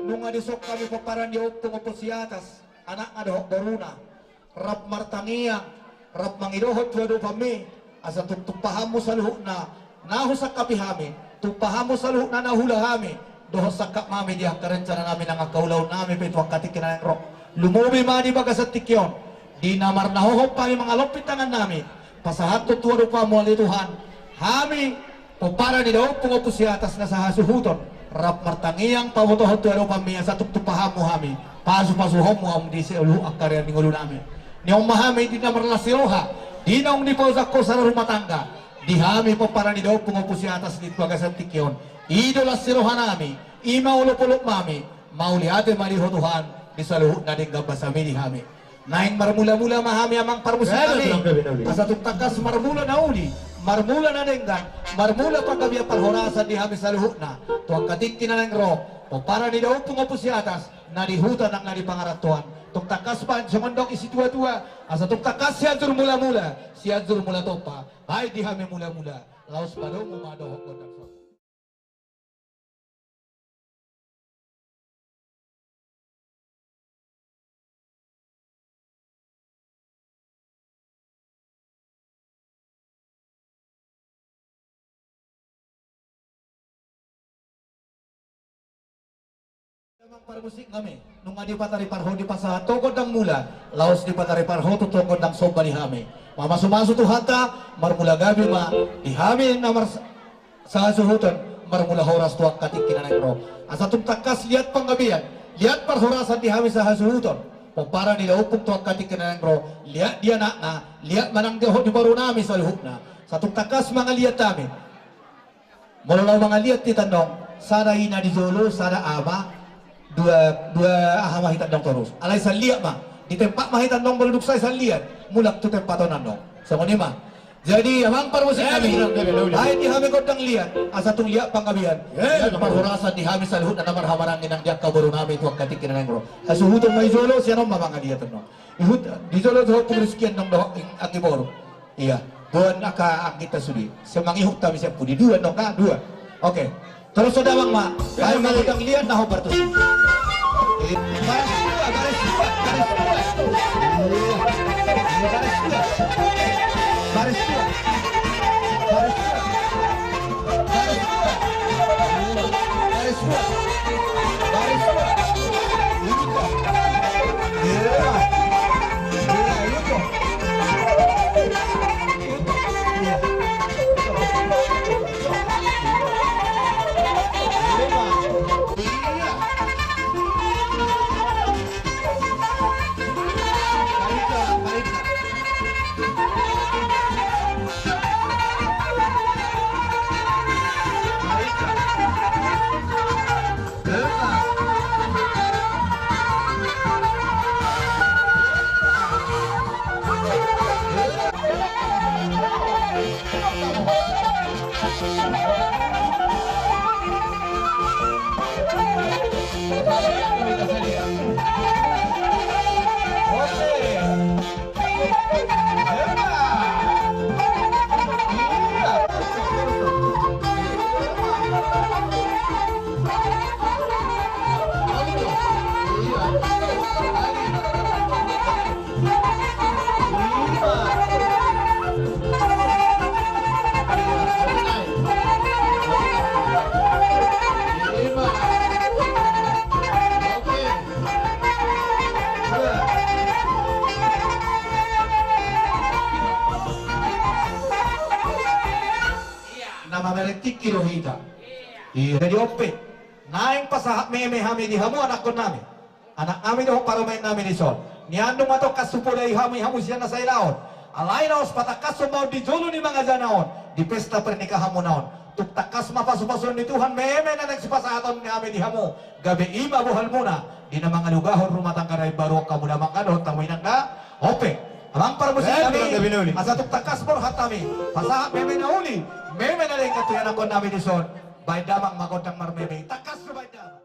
Nunga dison hami pomparan ni Ompung Ompu Siatas. Anakna dohot boruna. Rap martangiang, rap mangidohon tu adopanmi, asa tung tumpahanmu saluhutna na husangkapi hami, tumpahanmu saluhutna na huula hami, dohot sangkap hami di angka rencana nami nang angka ulaon nami pe tu angka tingki na naeng ro. Lumobi ma di bagasan tingki on, di na marnahohom hami mangalompit tangan nami, pasahathon tu adopanmu ale Tuhan, hami, pomparan ni da Ompung Ompu Siatas na sahasuhuton, rap martangiang pabotohon tu adopanmi asa tung tumpahanmu hami, pasupasuhonmu hamu di saluhut angka ari ni ngolu nami. Ni on ma hami di na marlas ni roha, di naung dipausangkon sada rumah tangga, di hami pomparan ni da Ompung Ompu Siatas di bagasan tingki on. I do las ni roha nami, i ma olopolop nami, mauliate ma di Ho Tuhan, di saluhut na denggan basami di hami. Naeng marmulamula ma hami amang parmusik nami. Asa tung tangkas marmula na uli, marmula na denggan, marmula panggabean parhorasan di hami saluhutna. Tu angka tingki na naeng ro, pomparan ni da Ompung Ompu Siatas, na di huta nang na di pangarantoan. Tung tangkas baen songon dok ni situatua, asa tung tangkas Sianjur Mulamula, Sianjur Mula Tompa, baen di hami mulamula, laos padomu ma dohot gondang sotik. Amang parmusik nami, nunga dipatariparho, dipasahatho gondang mula, laos dipatariparho tutu gondang somba di hami. Mamasumasu Tuhanta, marmula gabe ma di hami na mars- sahasuhuton, marmula horas tu angka tingki na naeng ro. Asa tung tangkas liat panggabean, liat parhorasan di hami sahasuhuton, pomparan ni da Ompung tu angka tingki na naeng ro, liat di anakna, liat ma nang dohot di boru nami saluhutna. Asa tung tangkas mangaliat hami. Molo laho mangaliat hita annon, sada ina di jolo, sada ama, dua, dua aha ma hita annon torus. Alai sian liat ma, di tempat ma hita annon molo dung sae sian liat, mulak tu tempat on annon. Songon i ma. Jadi amang parmusik nami, baen di hami gondang liat, asa tung liat panggabean, liat parhorasan di hami saluhutna na marhahamaranggi nang di angka boru nami tu angka tingki na naeng ro. Hasuhuton ma i jolo, sian on ma mangaliat annon. Ihut di jolo dohot pungriskian nang dohot anggi boru. Ia, boan angka angginta sude. Sai mangihut hami sian pudi, dua annon kan, dua. Oke. Torus so damang ma. Ayo, baen gondang liat na hombar tusi. Baris dua, baris dua, baris dua. Baris dua. Baris dua. Baris dua. Baris dua. Baris dua. Baris dua. Iya. Iya, iya. Na mamereng tingki do hita. Iya. Jadi on pe, naeng pasahat meme hami di hamu anakkon nami, anak nami dohot parumaen nami dison. Nian nunga tongkas hupodai hami hamu sian na sailaon. Alai laos patangkashon ma on di jolo ni mangajana on, di pesta pernikahanmuna on. Tung tangkas ma pasupasuon ni Tuhan meme na naeng sipasahaton ni hami di hamu. Gabe i ma bohalmuna di na mangalugahon rumah tangga na imbaru on, hamu damang na dohot hamu inang na. On pe, amang parmusik nami, asa tung tangkas borhat hami pasahat meme na uli, meme na denggan tu ianakhon nami dison. Baen damang ma gondang marmeme i, tangkas do baen damang.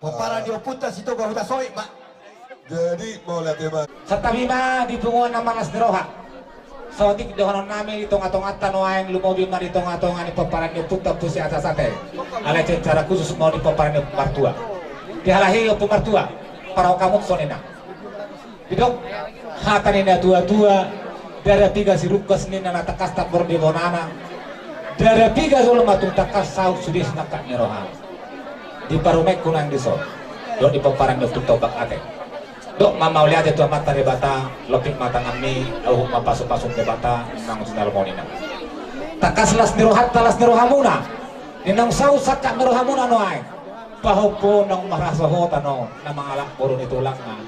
Pomparan ni ompunta Sitoga Hutasoit ma. Jadi mauliate ma. Santabi ma di punguan na marlas ni roha. Saotik dohonon nami di tonga-tonganta nuaeng, lumobi ma di tonga-tonga ni pomparan ni ompunta Ompu Siatasate. Alai secara khusus ma di pomparan ni ompu martua. Di halak i ompu martua, parrohahon hamu songon i na. Didok hata ni na tua-tua, ndada piga sirungkas ninna na tangkas tambor di bonana, ndada piga jolma tung tangkas saut sude sinangkap ni rohana. Di parumaenku nang dison dohot di pomparan ni ompunta Ombak Atek, dok ma mauliate tu Amanta Debata, lompit ma tanganmi, huhut ma pasu-pasu ni Debata, manguji na lomo ninna. Tangkas las ni rohanta, las ni rohamuna, di naung saut sangkap ni rohamuna nuaeng. Pahompu naung marhasohotan on na mangalap boru ni tulangna.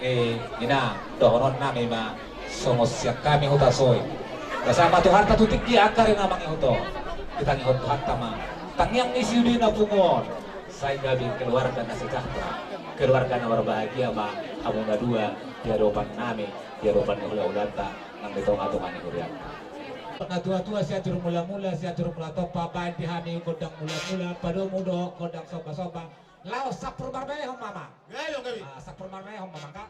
Eh, ina, dohonon nami ma songon sian hami Hutasoit. Asa ma Tuhanta tu tingki angka ari na mangihut on. Ditangihon Tuhanta ma tangiang ni si udi na pungu on, sai gabe keluarga na sejahtera, keluarga na marbahagia ma hamu na dua di adopan nami, di adopan ni hula-hulanta nang di tonga-tonga ni hurianta. Na tua-tua, sian juru mula-mula, sian juru mula tompa, baen di hami gondang mula-mula, padomu dohot gondang somba-somba. Laos sampur marmehon ma. Gabe, gabe. Ah, sampur marmehon ma, Kak.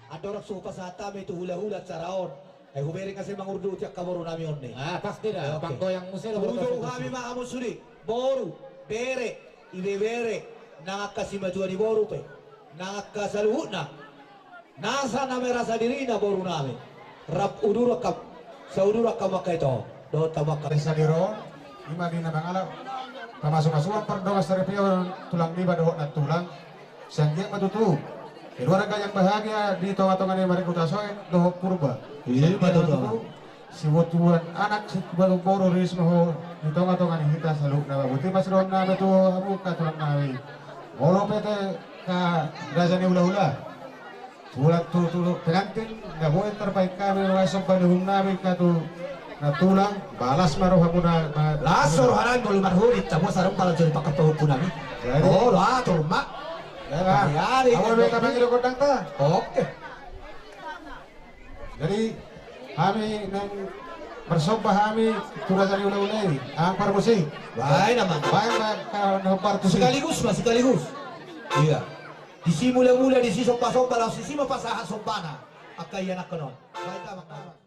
Andorang so hupasahat hami tu hula-hula acara on, ai hubereng asa mangurduti angka boru nami on ni. Ah, pasti da. Oke. Panggoyang muse do. Hujou hami ma hamu sude, boru, bere, ibebere, nang angka simatua ni boru pe, nang angka saluhutna. Nasa na merasa dirina boru nami. Rap uduran kam, sauduran kam angka ito. Dohot hamu angka. Di sadari on, ima di na mangalap pamasu-masuan pardongan saripeon tulang niba dohot nantulang. Sai anggiat ma tutu Keluarga yang bahagia di tonga-tonga ni Marikuta Soek dohot Purba. Iya, betul, tutu. Sibotuan anak, sibotuan boru, riris ma ho di tonga-tonga ni hita saluhutna. Boti ma sidohonon nami tu hamu angka tulang nami. Molo pe tu angka raja ni hula-hula, tulang, tu, tu pengantin, na boi tarbahen hami nuaeng somba ni uhum nami angka tu na tulang, ba las ma rohamuna, ba las ma rohanami molo marhobas, tabo sarung pala joli pakat pahompu nami. Jadi, oh, lah, turun ma. Ya, Bang. Ari-ari. Awa, beta panggil gondang ta. Oke. Jadi, hami naeng marsomba hami tu raja ni hula-hula i, amang parmusik. Baen, amang. Baen, baen, ka, na parmusik. Sekaligus ma, sekaligus. Iya. Disi mula-mula, disi somba-somba, laos disi ma pasahat sombana. Angka ianakhon on. Baen, amang, amang.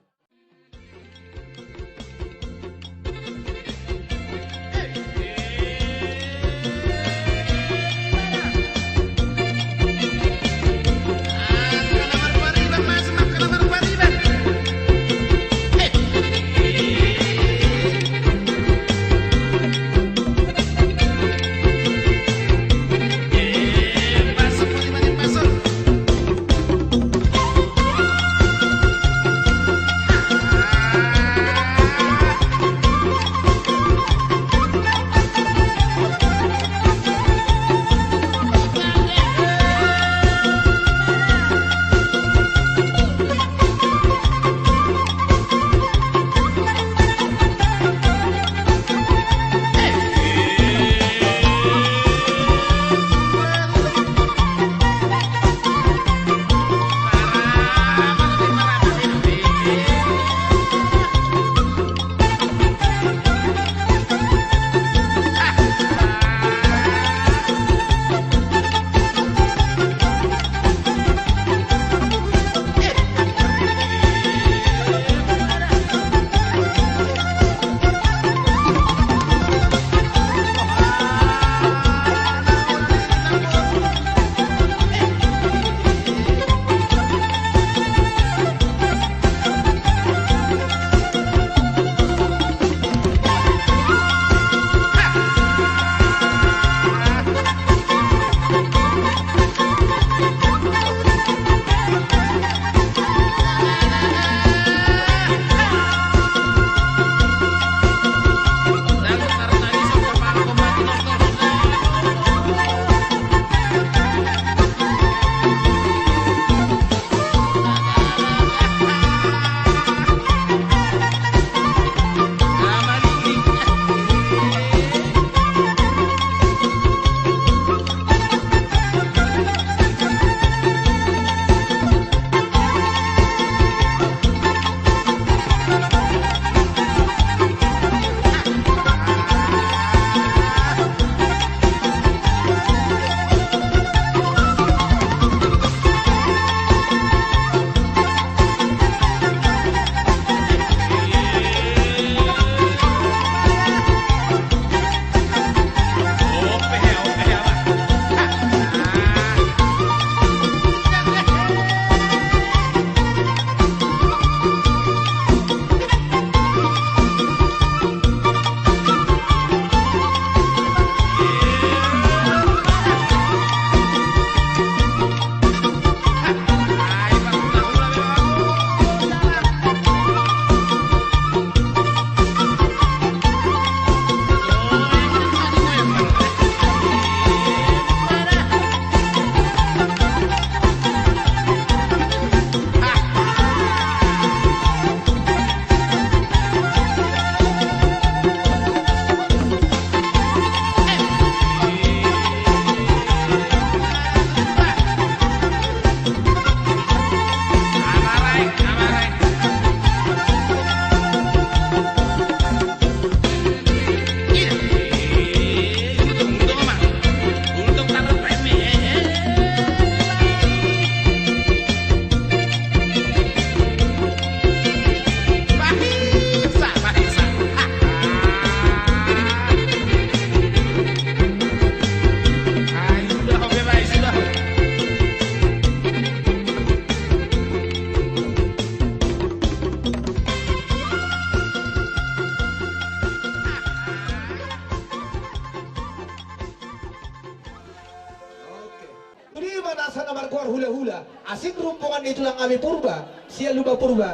Asing rombongan ni tulang nami Purba sian Lumban Purba.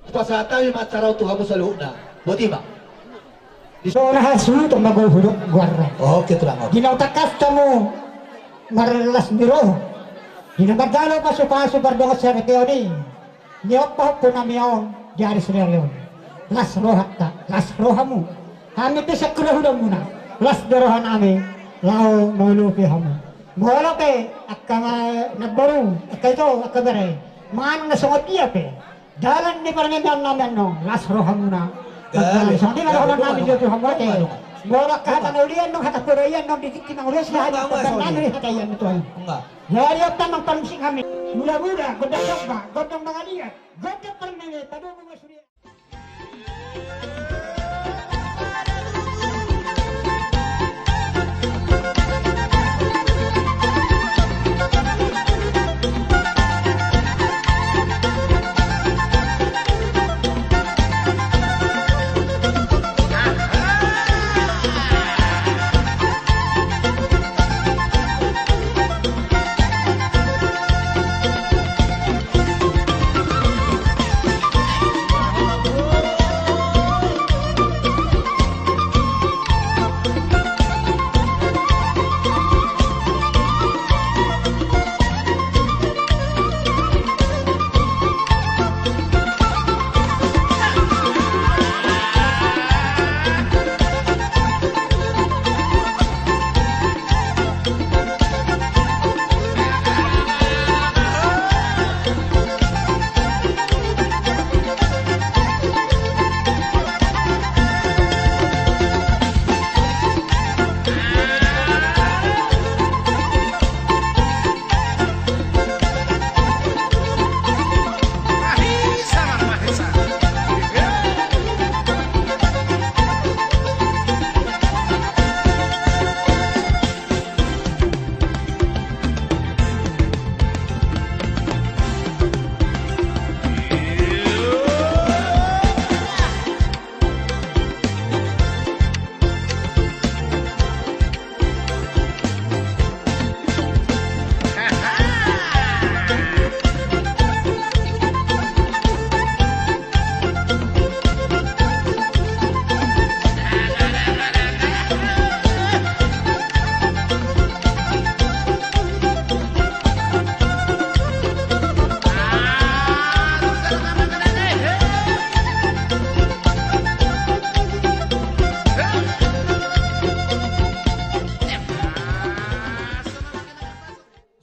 Hupasahat hami ma acara on tu hamu saluhutna. Botima. Di so na hasuhuton ma gohudok goarna. Oke tulang on. Di na hutangkas hamu marlas ni roha, di na marjalo pasupasu pardongan saripeon i, nion pahompu nami on di ari sadari on. Las rohanta, las rohamu. Hami pe sian hulahula muna, las do roha nami laho mangalopi hamu. Molo pe angka namboru, angka ito, angka bere, manang na songon dia pe dalan ni parngabean nami annon, las rohamuna. Songon dia ma dohonon nami tu hamu ate. Molo angka hata na uli annon, hata poda i annon di tingki na uli, silahan nami hata i annon tu hamu. Jadi on ma parmusik hami. Mula-mula gondang domba, gondang mangaliat, gondang parmele, padomu ma sude.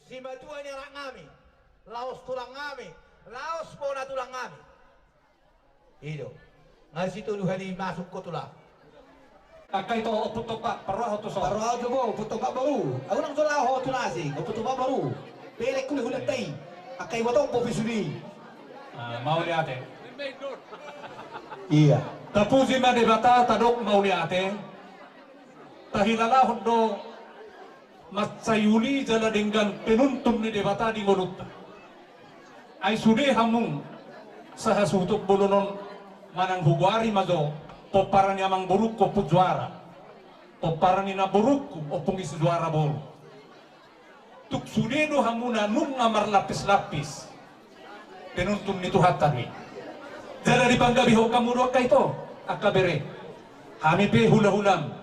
Simatua ni anak nami, laos tulang nami, laos bona tulang nami. I do. Nga situlu hali masuk ho tulang. Angka ito, Ompu Topak, parroha ho tu son. Parroha ho tu bo, Ompu Topak boru. Ahu nang so laho tu na asing, Ompu Topak boru. Pelek hulahulanta i. Angka iboto bopi sude. Ah, mauliate. Ia. Tapuji ma Debata, tadok mauliate. Tahilalahon do mansai uli jala denggan penuntun ni Debata di ngolunta. Ai sude hamu sahasuhuton bolon on manang hugoari ma jo pomparan ni amangborungku Ompu Juara, pomparan ni namborungku Ompung Isi Juara boru. Tung sude do hamu na nunga marlapislapis. Penuntun ni Tuhanta do i. Jala dipanggabihon hamu do angka ito, angka bere. Hami pe hulahulam,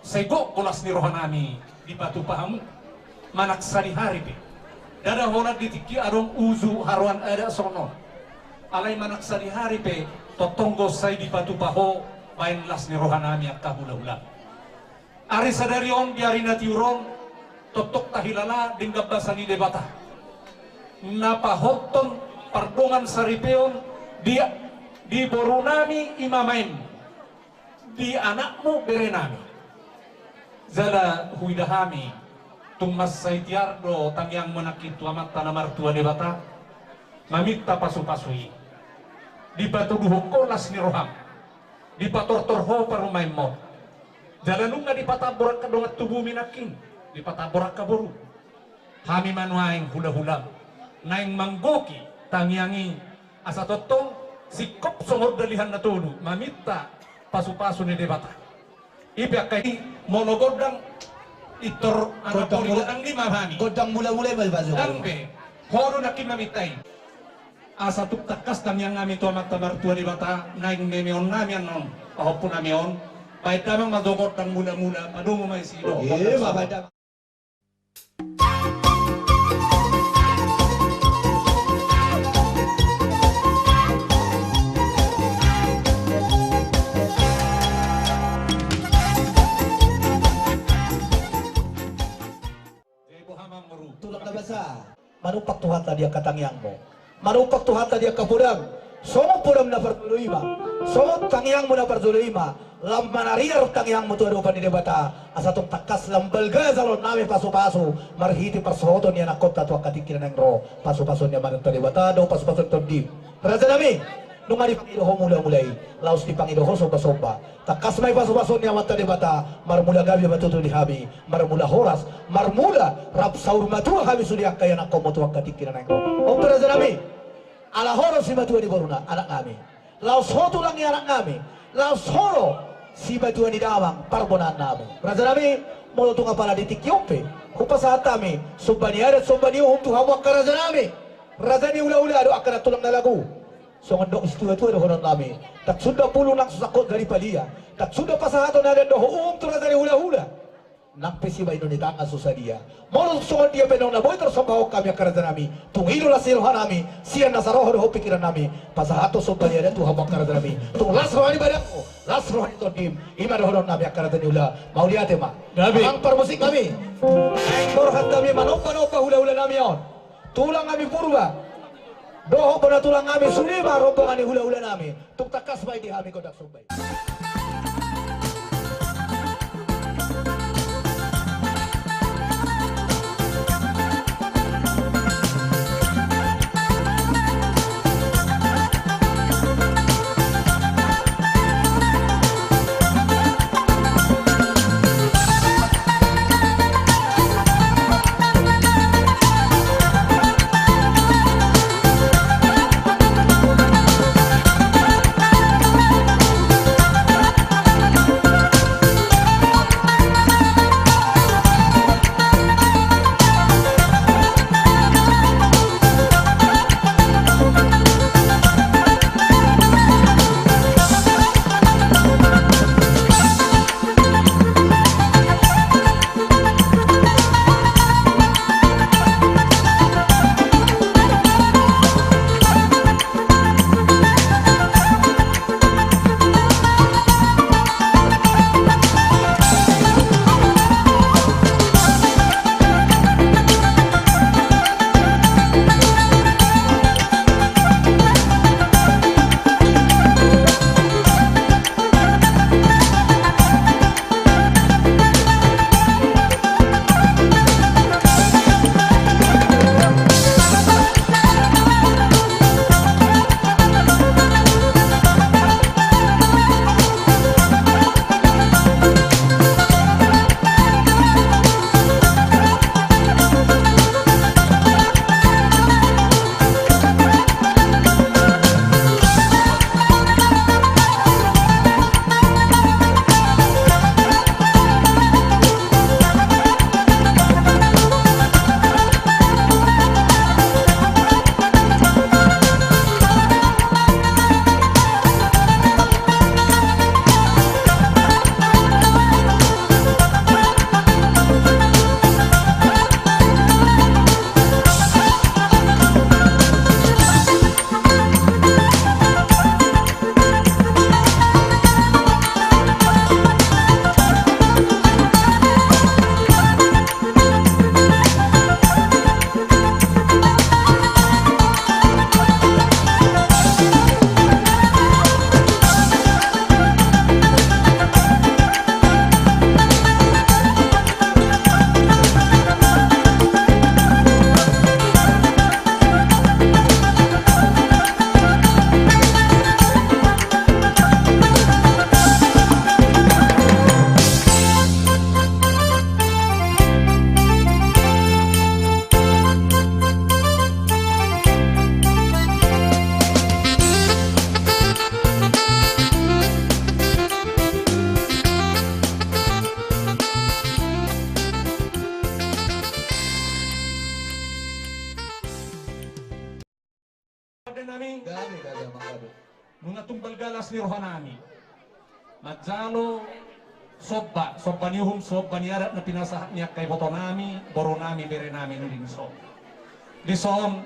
sai gok do las ni roha nami dipatupa hamu. Manang sadihari pe. Ndada holan di tingki adong uju haroan adat songon on. Alai manang sadihari pe, tongtong do sai dipatupa ho baen las ni roha nami angka hulahulam. Ari sadari on di ari na tiur on, tongtong tahilala denggan basa ni Debata na pahothon pardongan saripeon di, di boru nami i ma maen, di anakmu bere nami. Jala huida hami, tung mansai tiar do tangiangmu nangkin tu Amanta na martua Debata, maminta pasupasu i. Dipatuduhon ho las ni roham. Dipatortor ho parumaenmon. Jala nunga dipatambor angka dongan tubumi nangkin, dipatambor angka boru. Hami ma nuaeng hulahulam naeng manggohi tangiang i, asa tongtong singkop songon dalihan na tolu maminta pasupasu ni Debata. I pe angka i, molo gondang, pintor anak poli gondang ni ma hami. Gondang mulamula i ma dipasu. Ndang be. Ho do nangkin maminta i. Asa tung tangkas tangiang nami tu Amanta Martua Debata, naeng memeon nami annon pahompu nami on. Baen damang ma jo gondang mula-mula, padomu ma i si do. Ima, baen damang. Tulang na basa. Manumpak Tuhanta di angka tangiangmu. Manumpak Tuhanta di angka podam. Songon podam na parjolo i ma, songon tangiangmu na parjolo i ma, lam manariar tangiangmu tu adopan ni Debata, asa tung tangkas lam balga jaloon nami pasu-pasu marhite parsohoton ni anakkonta tu angka tingki na naeng ro, pasu-pasu ni Amanta Debata dohot pasu-pasu ni tondim. Raja nami, nunga dipangido ho mula-mula i, laos dipangido ho somba-somba. Tangkas ma i pasu-pasu ni Amanta Debata, marmula gabe ma tutu di hami, marmula horas, marmula rap saur matua hami sude angka ianakkonmu tu angka tingki na naeng ro. Onpe raja nami, ala ho do simatua ni boruna, anak nami. Laos ho tulang ni anak nami, laos ho do simatua ni damang parbonaan nami. Raja nami, molo tung apala di tingki on pe, hupasahat hami somba ni adat, somba ni uhum tu hamu angka raja nami. Raja ni hula-hula do angka na tulang na lagu. Songon dok ni situa-tua dohonon nami, tak suda pulu nang so sangkot gari palia, tak suda pasahaton adat dohot uhum tu raja ni hula-hula. Nang pe sibahenon ni tangan so sadia. Molo songon dia pe naung na boi tarsombahon hami angka raja nami, tung i do las ni roha nami, sian nasa roha dohot pingkiran nami, pasahathon somba ni adat tu hamu angka raja nami. Tung las roha ni badangmu, las roha ni tondim, i ma dohonon nami angka raja ni hula. Mauliate ma. Gabe. Amang parmusik nami, naeng borhat hami manomba-nomba hula-hula nami on. Tulang nami Purba dohot bona tulang nami sude ma rombongan ni hula-hula nami. Tung tangkas ma i di hami gondang somba i. Tumbal galas ni rohanami manjalo somba, somba ni uhum, somba ni adat na pinasahat ni angka ibotonami, borunami, berenami, nudin so. Dison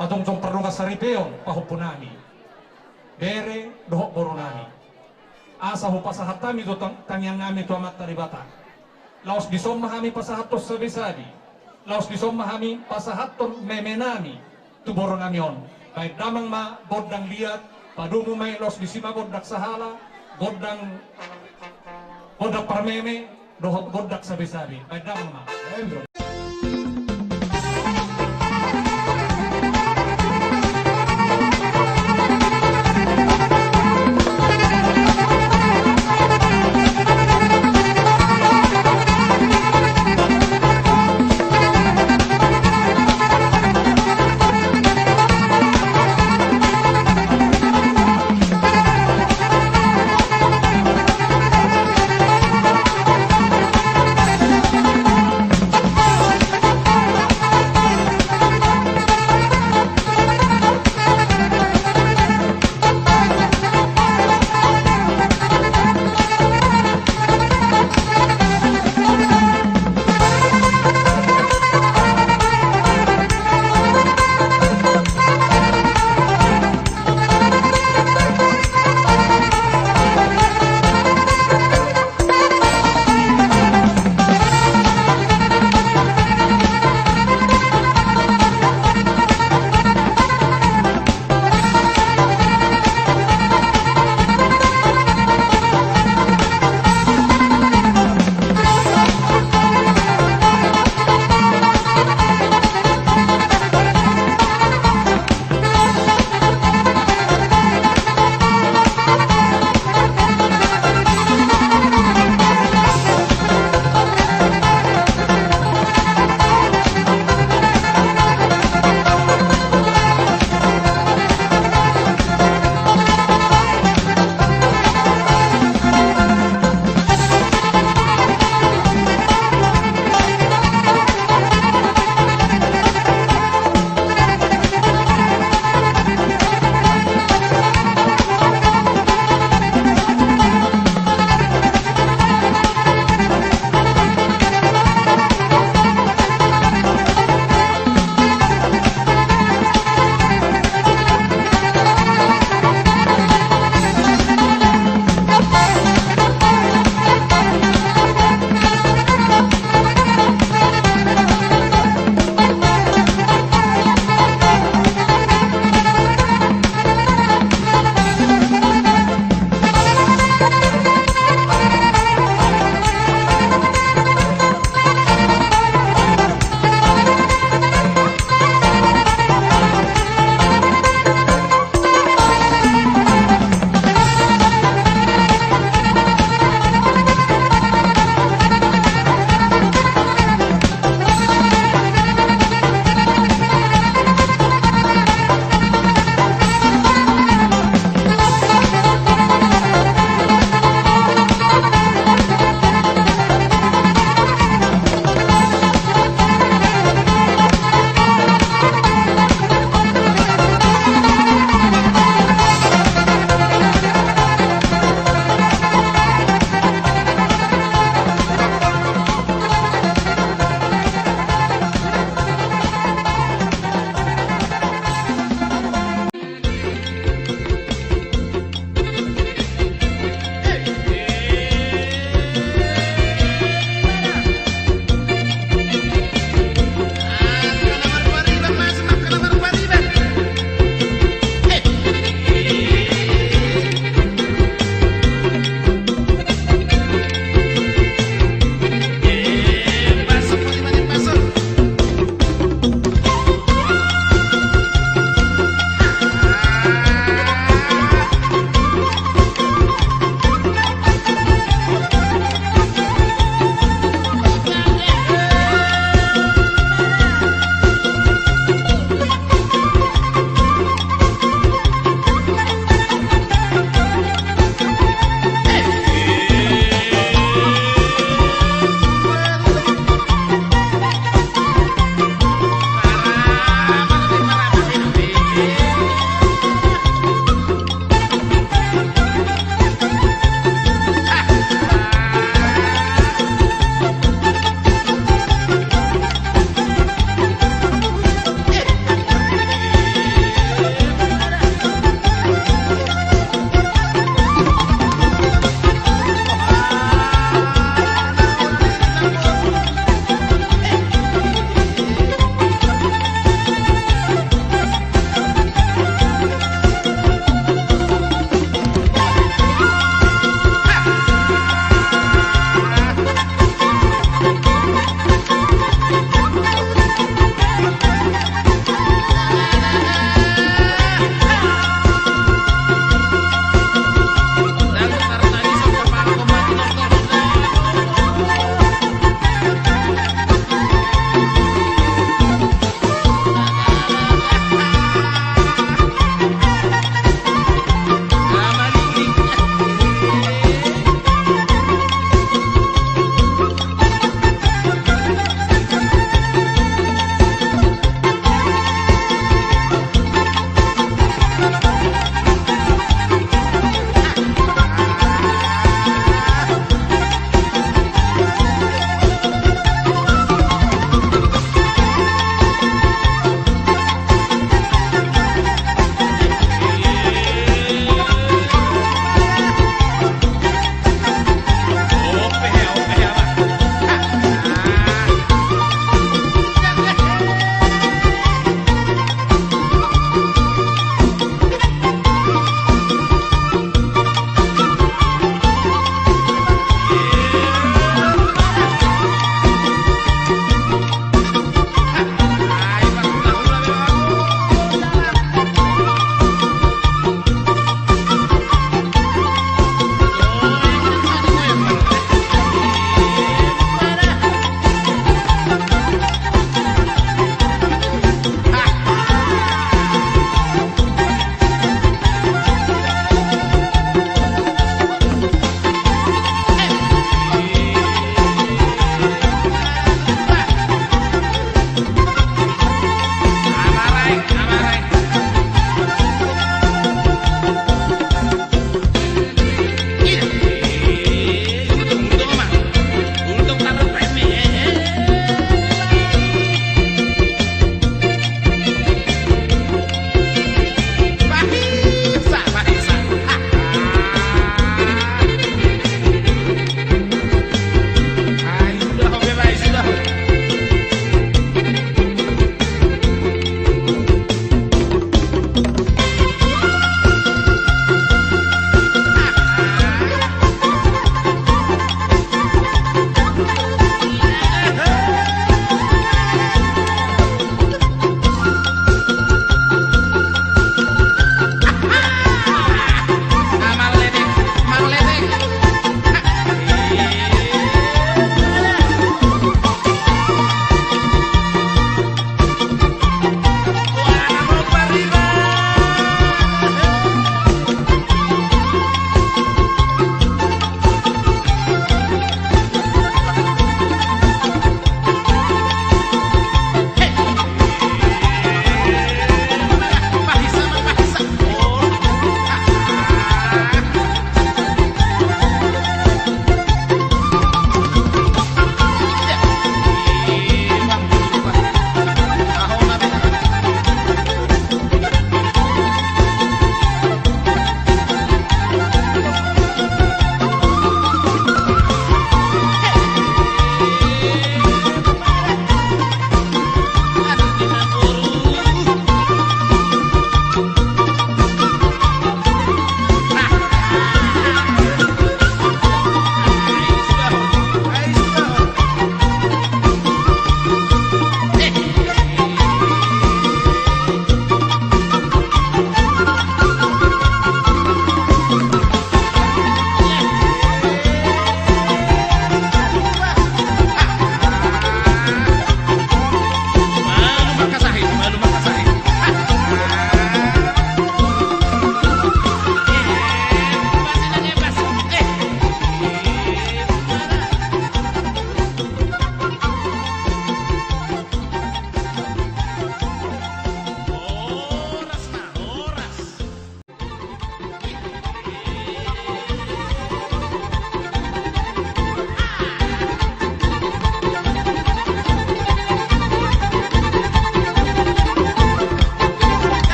jongjong pardongan saripeon pahompunami, bere dohot borunami. Asa hupasahat hami do tang-, tangiangannami tu Amanta Debata. Laos dison ma hami pasahathon sabesabe. Laos dison ma hami pasahathon memenami tu borunami on. Baen damang ma gondang liat, padomu ma i, laos disi ma gondang sahala, gondang, gondang parmeme, dohot gondang sabesabe. Baen damang ma.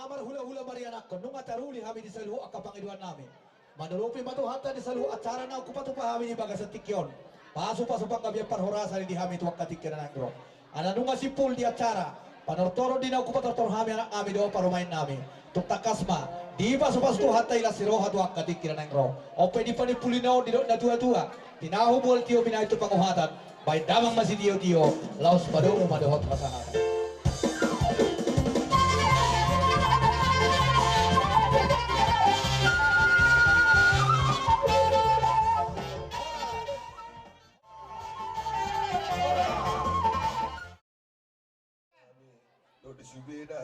Marhulahula marianakhon, nunga taruli hami di saluhut angka pangidoannami. Mandopi ma Tuhanta di saluhut acara naung hupatupa hami di bagasan tingki on. Pasupasu panggabean parhorasan i di hami tu angka tingki na naeng ro. Ala nunga simpul di acara, panortoron di naung hupatortor hami anaknami dohot parumaennami. Tung tangkas ma dipasupasu Tuhanta i las ni roha tu angka tingki na naeng ro. On pe di panimpuli na on didok natuatua: Tinahu mual tio, binahen tu panguhatan, bahen damang ma sitiotio, laos padomu ma dohot hasahatan.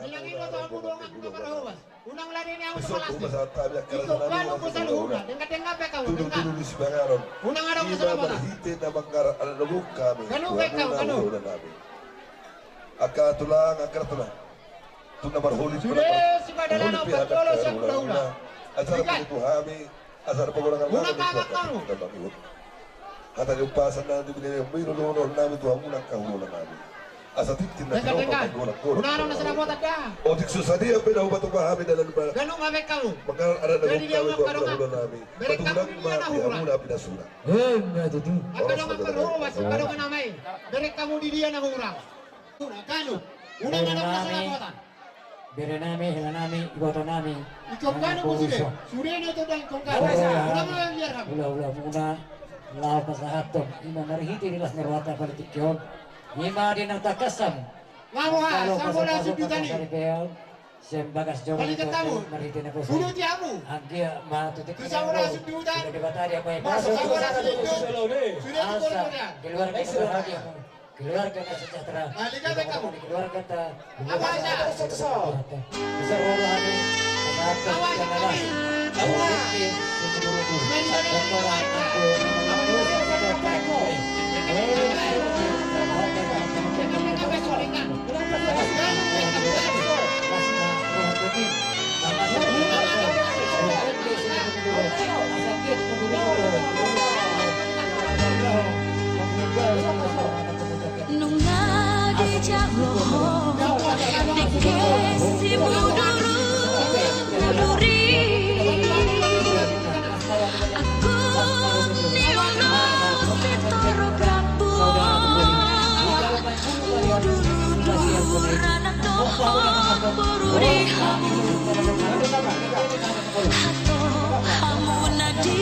Bilang iboto hamu dongan na marhobas. Unang ladeni hamu tu palas ni. Iko balu ko saluhutna, denggan-denggan pe hamu, denggan. Unang adong na salamatan. Ganup pe hamu, ganup. Angka tulang, angka tulang. Tung na marholi, sude, sude, marholi pe hamu angka tulang. Acara tu hami. Asa na pagorangan nami tu angka tingki na naeng ro. Hata ni umpasa na di bini ni mino dohononnami tu hamu na angka hulahula nami. Asa tintin na tinopa manggolang-golang. Otik so sadia pe na hupatupa hami dalan ba. Ganup ma pe hamu. Manggalar adat na hukami tu angka hulahula nami. Patulang ma di hamu na pinasuna. Emma tutu. Angka dongan marhobas, angka dongan amai. Bereng hamu di dia na hurang. Ganup. Unang adong na salamatan. Berenami, helanami, ibotonami. Ingkon ganup muse. Sude na tondang ingkon ganup. Hulahula muna laho pasahathon, ima marhite di las ni rohanta pada tingki on. Ima di na tangkasan. Laho ha, sabola sundutan i. Sian bagas joro. Palinget hamu. Marhite na poso. Buluti hamu. Anggia ma tu tingki na. Tu sabola sundutan. Sude tu sabola sundutan. Sude tu sabola sundutan. Keluarga na sejahtera. Keluarga na sejahtera. Keluarga ta. Apa aja? Bisa roda hati. Awas, kami. Awas. Nunga dijalo ho, dengke si muduru na duri. Agung ni ulos ni Toro Bramo. Muduru-duru anak dohot boru di hamu. Hatop hamu na di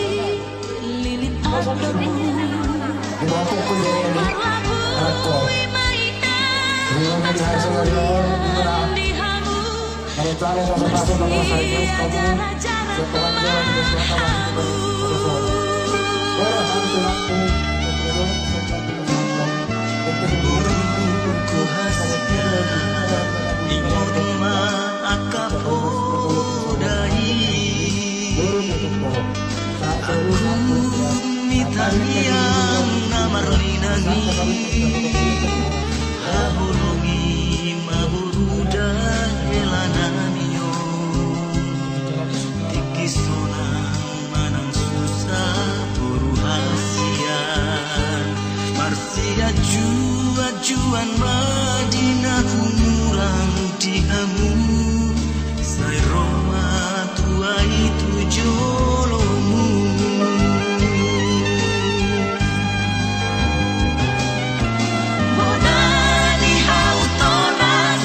Ingkon ma angka poda i. Agung ni tangiang na marlinang i, haholongi ma boru da hela nami on. Tingki sonang manang susa boru hasian, marsianju-anjuan ma di na hurang di hamu. Sai ro ma tua i tu jolomu. Bona ni hau toras,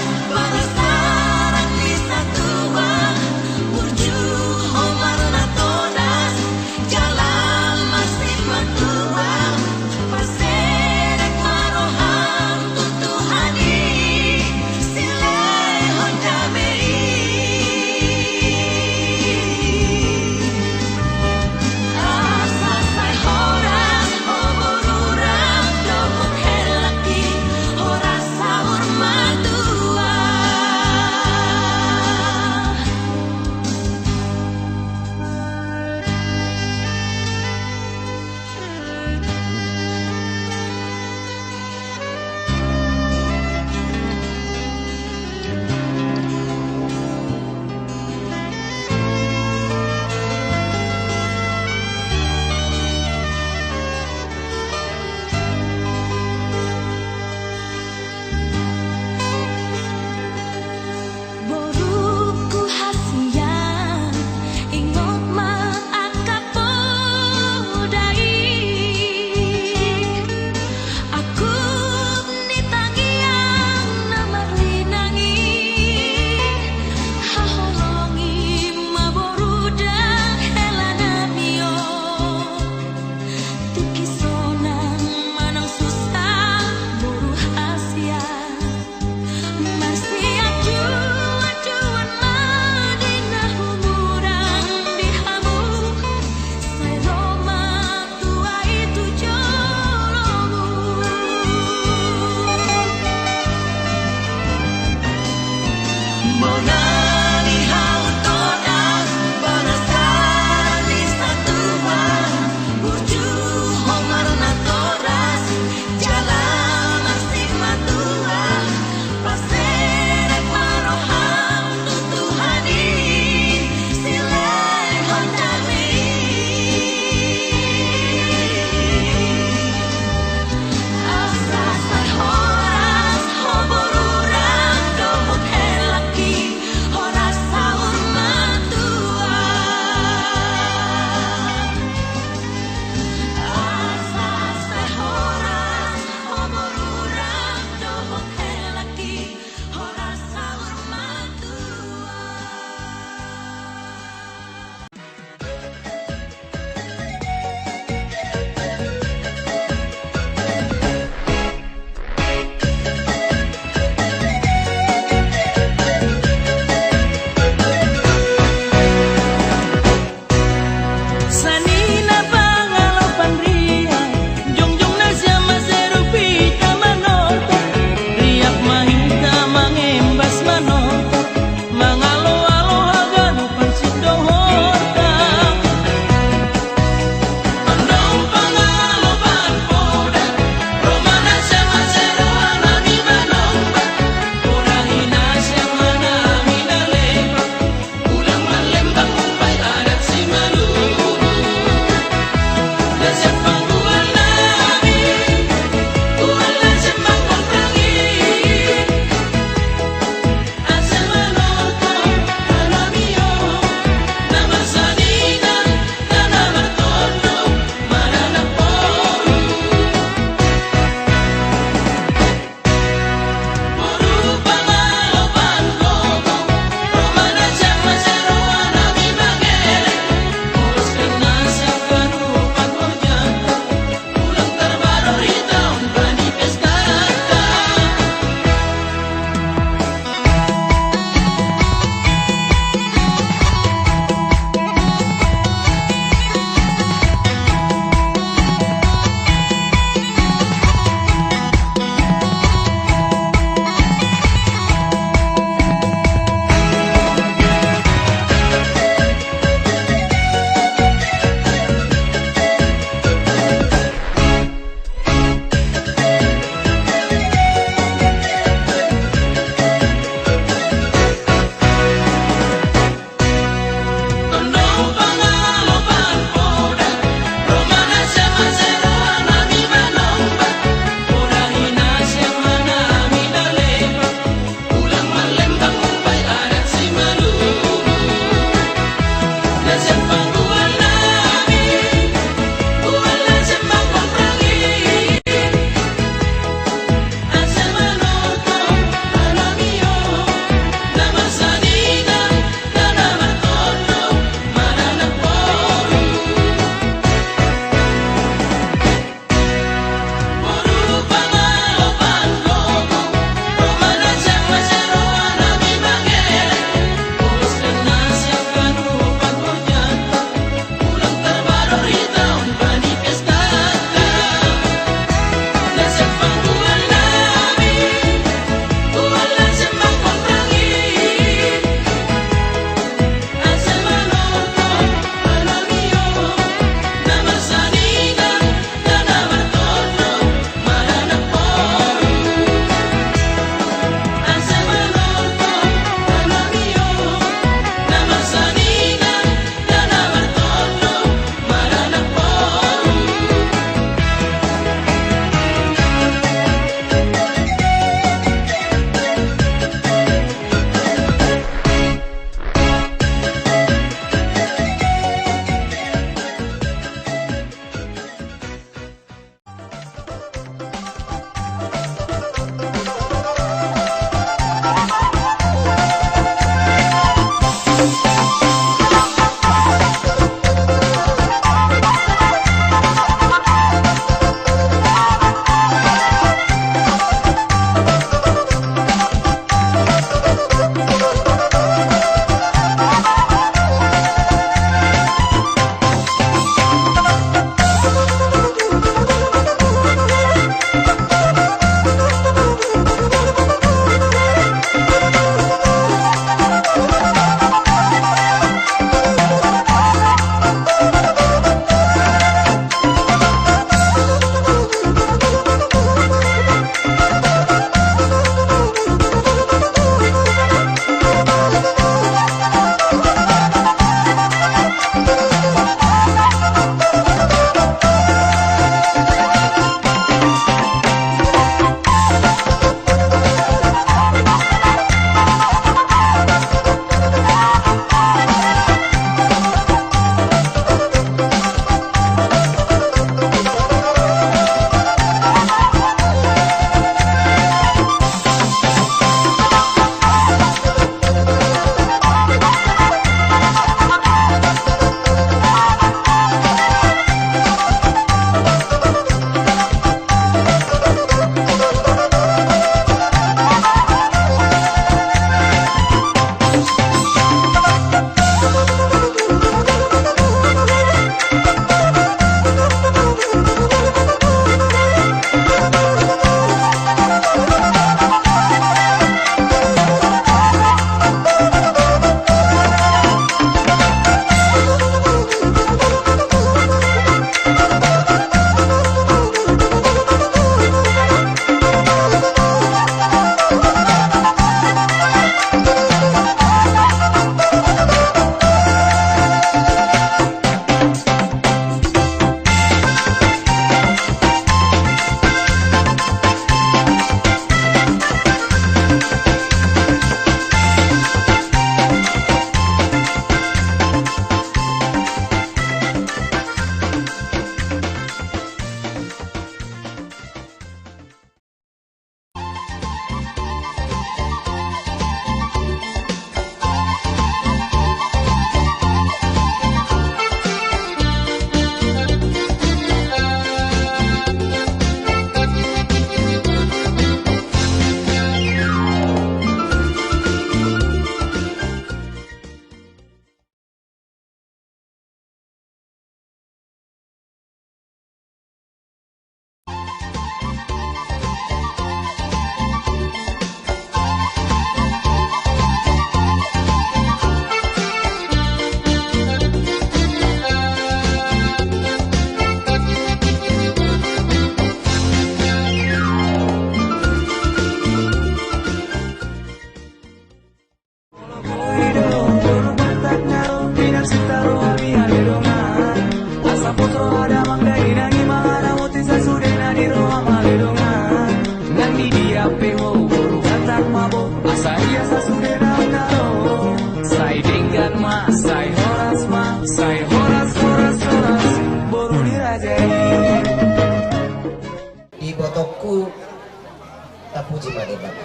Tapuji ma Debata.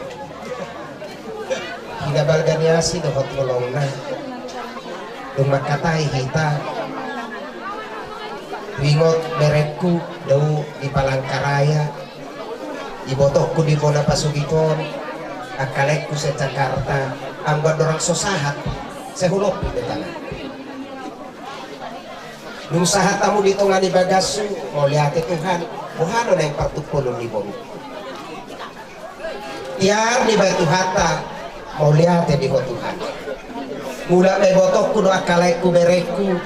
Hinabalga ni asi dohot holongna. Dung mangkatai hita. Huingot berengku dao di Palangkaraya. Ibotongku di bona pasogit on. Angka laengku sian Jakarta. Anggo andorang so sahat. Sai hulompit do tangan. Dung sahat hamu di tonga ni bagashu, mauliate Tuhan, boha do naeng partumpolon ni boru. Tiar niba Tuhanta, mauliate di Ho Tuhan. Mulak ma ibotongku dohot angka laengku berengku,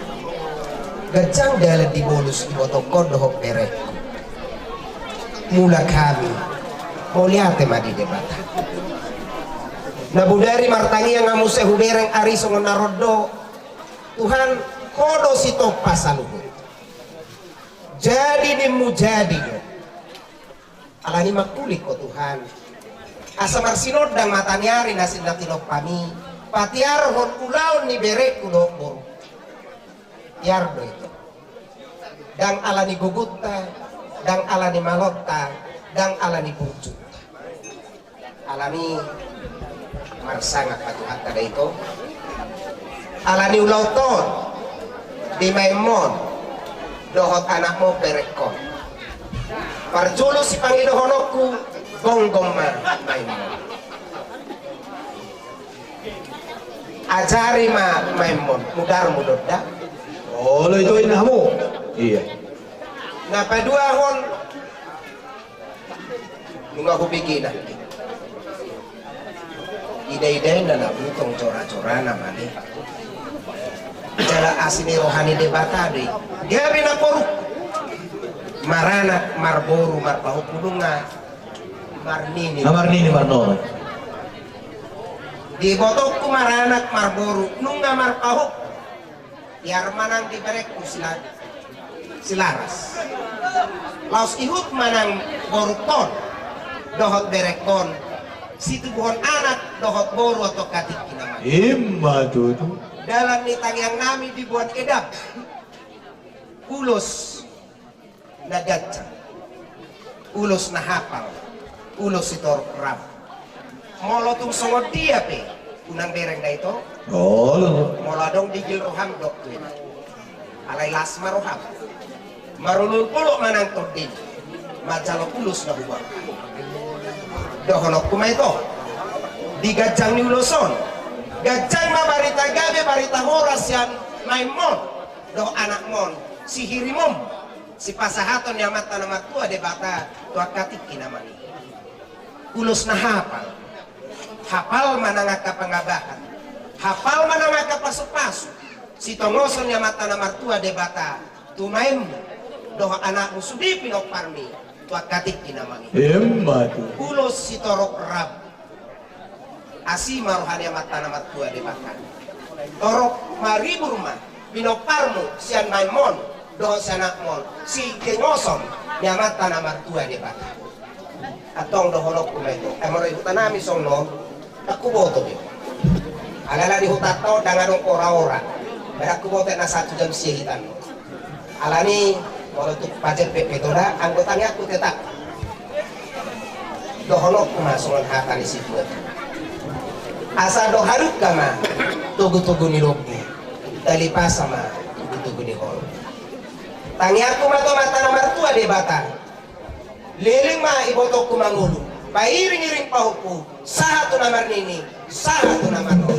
ganjang dalan di bolus ibotongkon dohot berengku. Mulak hami, mauliate ma di Debata. Na bodari martangiang hamu muse hubereng ari songon na ro do, Tuhan, Ho do sitompa saluhut. Jadi nimmu jadi do. Alani mangkuling Ho Tuhan. Asa marsinondang mata ni ari na sian na tinompami. Patiarhon ulaon ni berengku dohot boru. Tiar do ito. Ndang alani gogonta, ndang alani malonta, ndang alani burjunta. Alani marsangap ma Tuhanta da ito. Alani ulaonta on, di maenmon, dohot anakmon berengkon. Parjolo sipangidohononku, gomgom ma maenmon. Ajari ma maenmon, mudarmu do da. Olo ito inna hamu. Iya. Na paduahon, nunga hubege na. Idaidai na na butong jorajorana male. Jala asi ni roha ni Debata do i. Gabe na poruk. Maranak, marboru, marpahompu nunga marnini. Na marnini marnono. Di ibotongku maranak marboru nunga marpahompu. Tiar ma nang di berengku sila-, silaras. Laos ihut ma nang borungkon dohot berengkon. Situbuhon anak dohot boru antong katingki na mangihut. Ima tutu. Dalan ni tangiang nami di boan edap. Ulos na ganjang. Ulos na hapal. Ulos sitorop rap. Molo tung songon dia pe, unang bereng da ito. Olo. Molo adong digil roham dok tu ina. Alai las ma roham. Marolopolo ma nang tondin. Manjalo ulos na hubaru. Dohononku ma ito. Di ganjang ni ulos on. Ganjang ma barita gabe barita horas sian maenmon. Dohot anakmon. Sihirimon. Sipasahaton ni Amanta na martua Debata tu angka tingki na mangihut. Ulos na hapal. Hapal ma nang angka pangabahan. Hapal ma nang angka pasupasu. Sitongoson ni Amanta na martua Debata tu maenmu dohot anakmu sude pinomparmi tu angka tingki na mangihut. Ima tutu. Ulos sitorop rap. Asi ma roha ni Amanta na martua Debata. Torop maribur ma pinomparmu sian maenmon dohot sian anakmon sitongoson ni Amanta na martua Debata. Antong dohononku ma ito. Ai molo di huta nami songon on. Ndang huboto be. Alai di hutanta on ndang adong oraora. Ndang huboto na satu jam sia hitan. Alani molo tung pajerpet pe ito da, anggo tangiangku tetap. Dohononku ma songon hata ni situa. Asa dohononku ma togutogu ni lombu. Talipasa ma togutogu ni holong. Tangiangku ma tu Amanta na martua Debata. Leleng ma ibotongku mangolu. Pairingiring pahompu. Sahat tu na marnini. Sahat tu na marnono.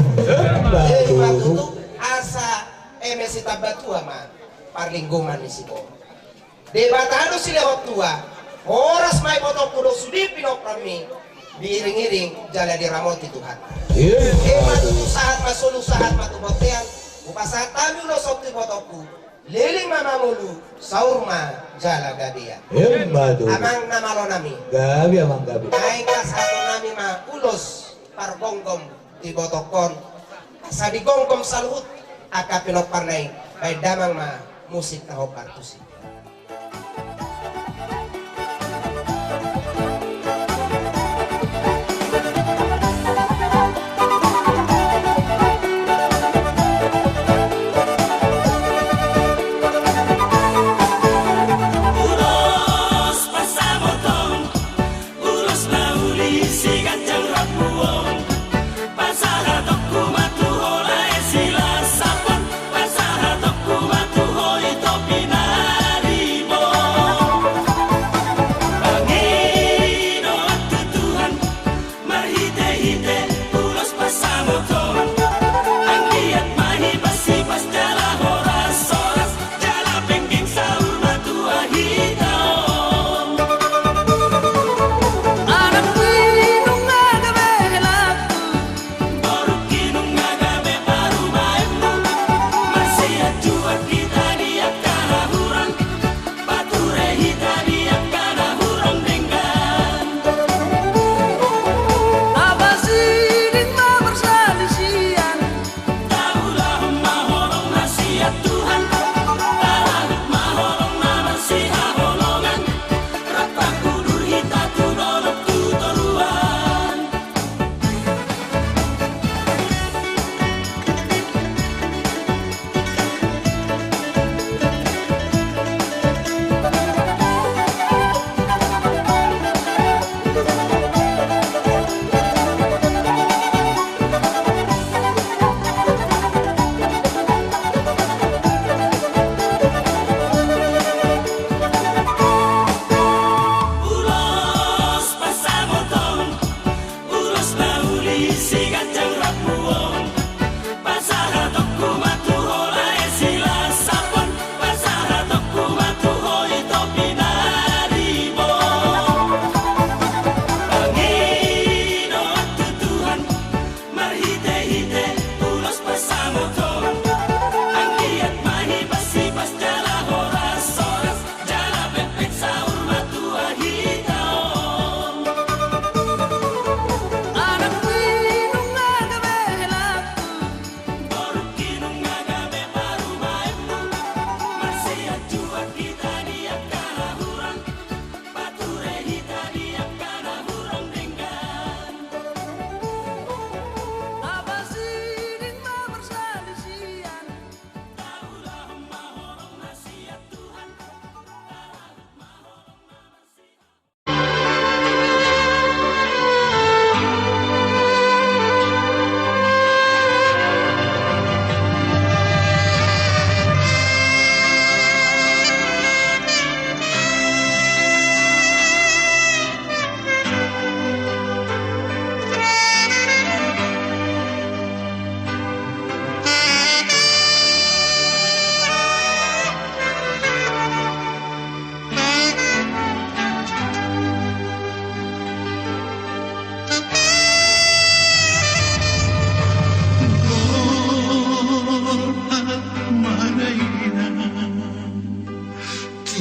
Leleng ma tutu asa eme sitambatua ma. Parlinggoman ni siborok. Debata do silehon tua. Horas ma ibotongku dohot sude pinomparmi. Diiringiring jala diramoti Tuhan. Ima tutu sahat ma solu sahat ma tu bontean. Hupasahat hami ulos on tu ibotongku. Leleng ma mangolu, saur ma jala gabe. Ima tutu. Amang na malo nami. Gabe amang gabe. Ai pasahaton nami ma ulos pargomgom di ibotongkon. Asa digomgom saluhut angka pinomparna i, baen damang ma musik na hombar tusi. Ulos pansamot on.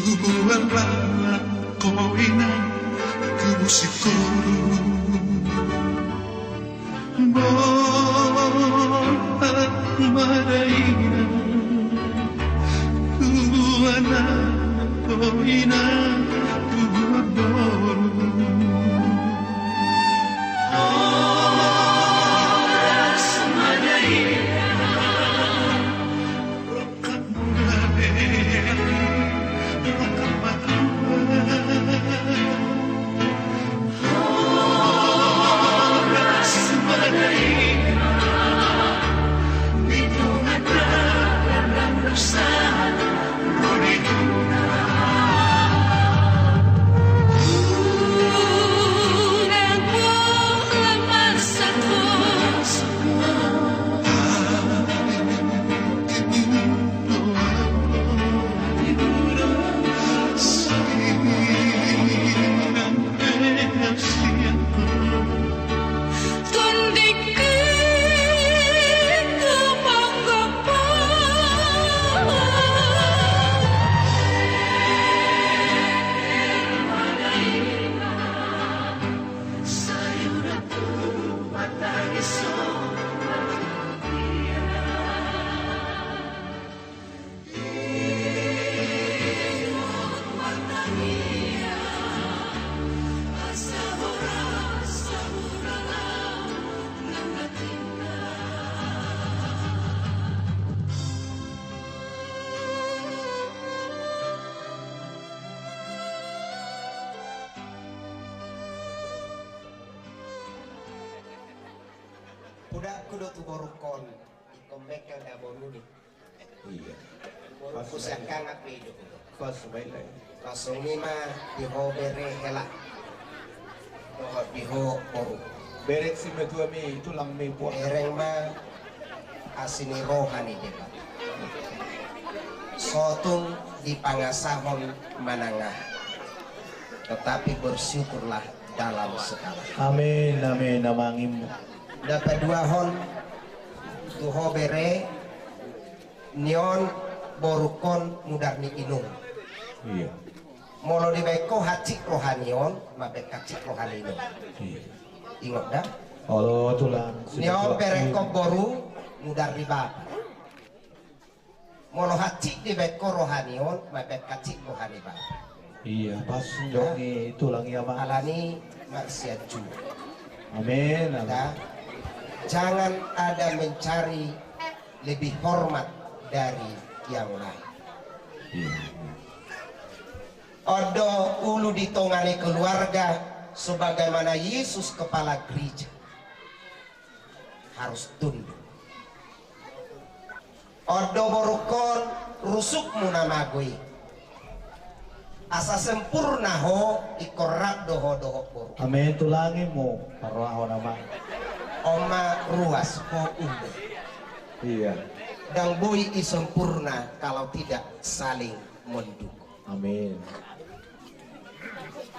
Tubuan lakoina tubu sikoru. Boha ma daina tubuan lakoina tubuan boru. Horas ma daina. Pudakku do tu borungkon, ingkon mengkel da boruni. Iya. Borungku siangkangan pe i do. Pas main lai. Langsung i ma di ho bere hela. Dohot di ho boru. Bereng si metua mi tulang mi puak. Bereng ma asi ni roha ni Debata. Sotung dipangasahon manang aha. Tetapi bersyukurlah dalam segala hal. Amin, amin, amang inna. Dapat dua hon tu ho bere. Ni on borungkon mudar ni inum. Iya. Molo dibaen ho hansit roha ni on, ma baen hansit roha ni inum. Iya. Ingot da? Olo tulang. Ni on berengkon boru mudar ni bapa. Molo hansit dibaen ho roha ni on, ma baen hansit roha ni bapa. Iya, pas. Nah, jok ni tulang i amang. Alani marsianju. Amin, amin. Nah, jangan ada mencari lebih hormat dari yang lain. Iya. On do ulu di tonga ni keluarga sebagaimana Yesus kepala gereja harus tunduk. On do borungkon rusukmu na mago i. Asa sempurna ho, ingkon rap do ho dohot boru. Amin, tulang i ma parrohahon amang. On ma ruas ho ulu. Iya. Ndang boi i sempurna kalau tidak saling mendukung. Amin.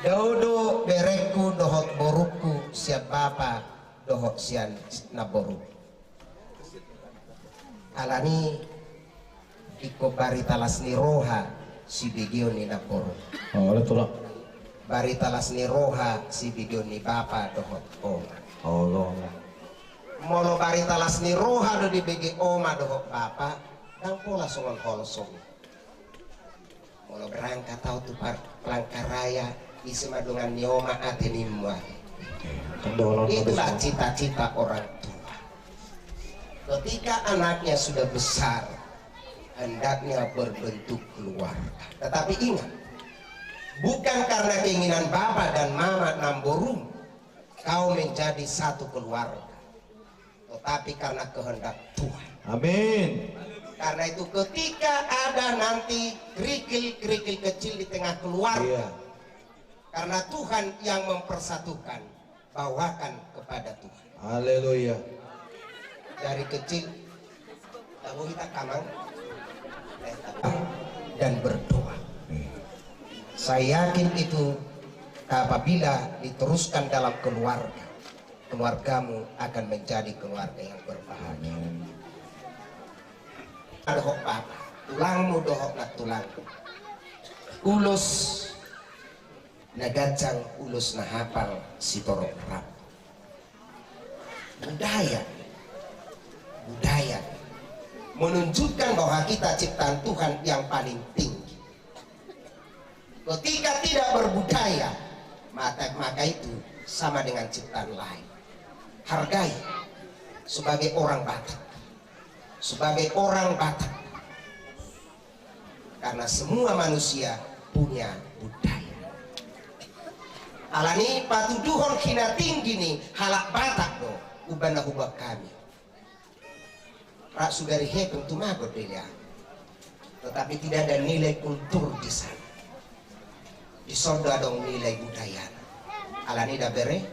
Dao do berengku dohot borungku sian bapa dohot sian namboru. Alani ingkon barita las ni roha sibegeon ni namboru. Olo tulang. Barita las ni roha sibegeon ni bapa dohot oma. Olo. Molo barita las ni roha do dibege oma dohot bapa, ndang pola songon holsongon. Molo berangkat au tu Palangkaraya, ise ma dongan ni oma ate nimmu ate. Itulah cita-cita orang tua. Ketika anaknya sudah besar, hendaknya berbentuk keluarga. Tetapi ingat, bukan karena keinginan bapa dan mama namborum kau menjadi satu keluarga. Tetapi karena kehendak Tuhan. Amin. Karena itu ketika ada nanti kerikil-kerikil kecil di tengah keluarga, iya, karena Tuhan yang mempersatukan, bawakan kepada Tuhan. Haleluya. Dari kecil, tahu kita kamang, dan berdoa. Saya yakin itu apabila diteruskan dalam keluarga, keluargamu akan menjadi keluarga yang berbahagia. Amin. Dohot bapa, tulangmu dohot nantulang. Ulos na ganjang, ulos na hapal, sitorop rap. Budaya, budaya menunjukkan bahwa kita ciptaan Tuhan yang paling tinggi. Ketika tidak berbudaya, maka, maka itu sama dengan ciptaan lain. Hargai sebagai orang Batak. Sebagai orang Batak. Karena semua manusia punya budaya. Alani patuduhon hinatinggi ni halak Batak do umbahen na huboan hami. Rap sugari hepeng tumagon do i. Tetapi tidak ada nilai kultur di sana. Dison do adong nilai budayana. Alani da bere,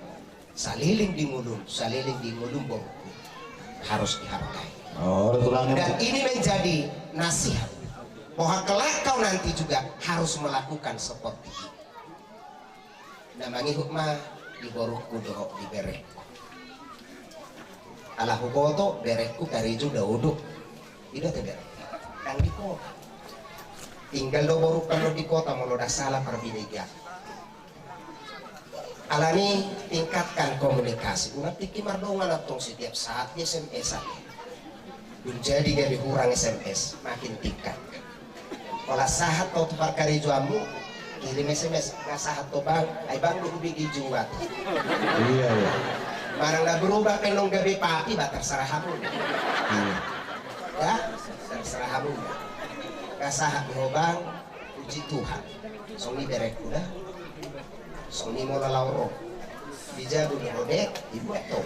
saliling di ngolum, saliling di ngolum borungku, harus dihargai. Oh, betul banget. Dan ini menjadi nasihat bahwa kelak kau nanti juga harus melakukan seperti itu. Na mangihut ma di borungku dohot di berengku. Ala huboto berengku karejo da udut. Ido te bereng. Ndang di kota. Tinggal do borungku di kota molo ndang sala parbinegana. Alani tingkatkan komunikasi. Unang tingki mardongan antong setiap saat di S M S an. Dung jadi gabe hurang S M S, makin tingkat. Pola sahat tu parkarejoanmu, kirim S M S, nga sahat tu bang, ai bang do hubege juat. Iya, iya. Manang na berubah pe nunga gabe papi, ba terserah hamu. Iya. Ya, terserah hamu. Nga sahat do ho bang, puji Tuhan. Songon i berengku da. Songon i molo laho ro. Di jabu do ho de, dibuat ho.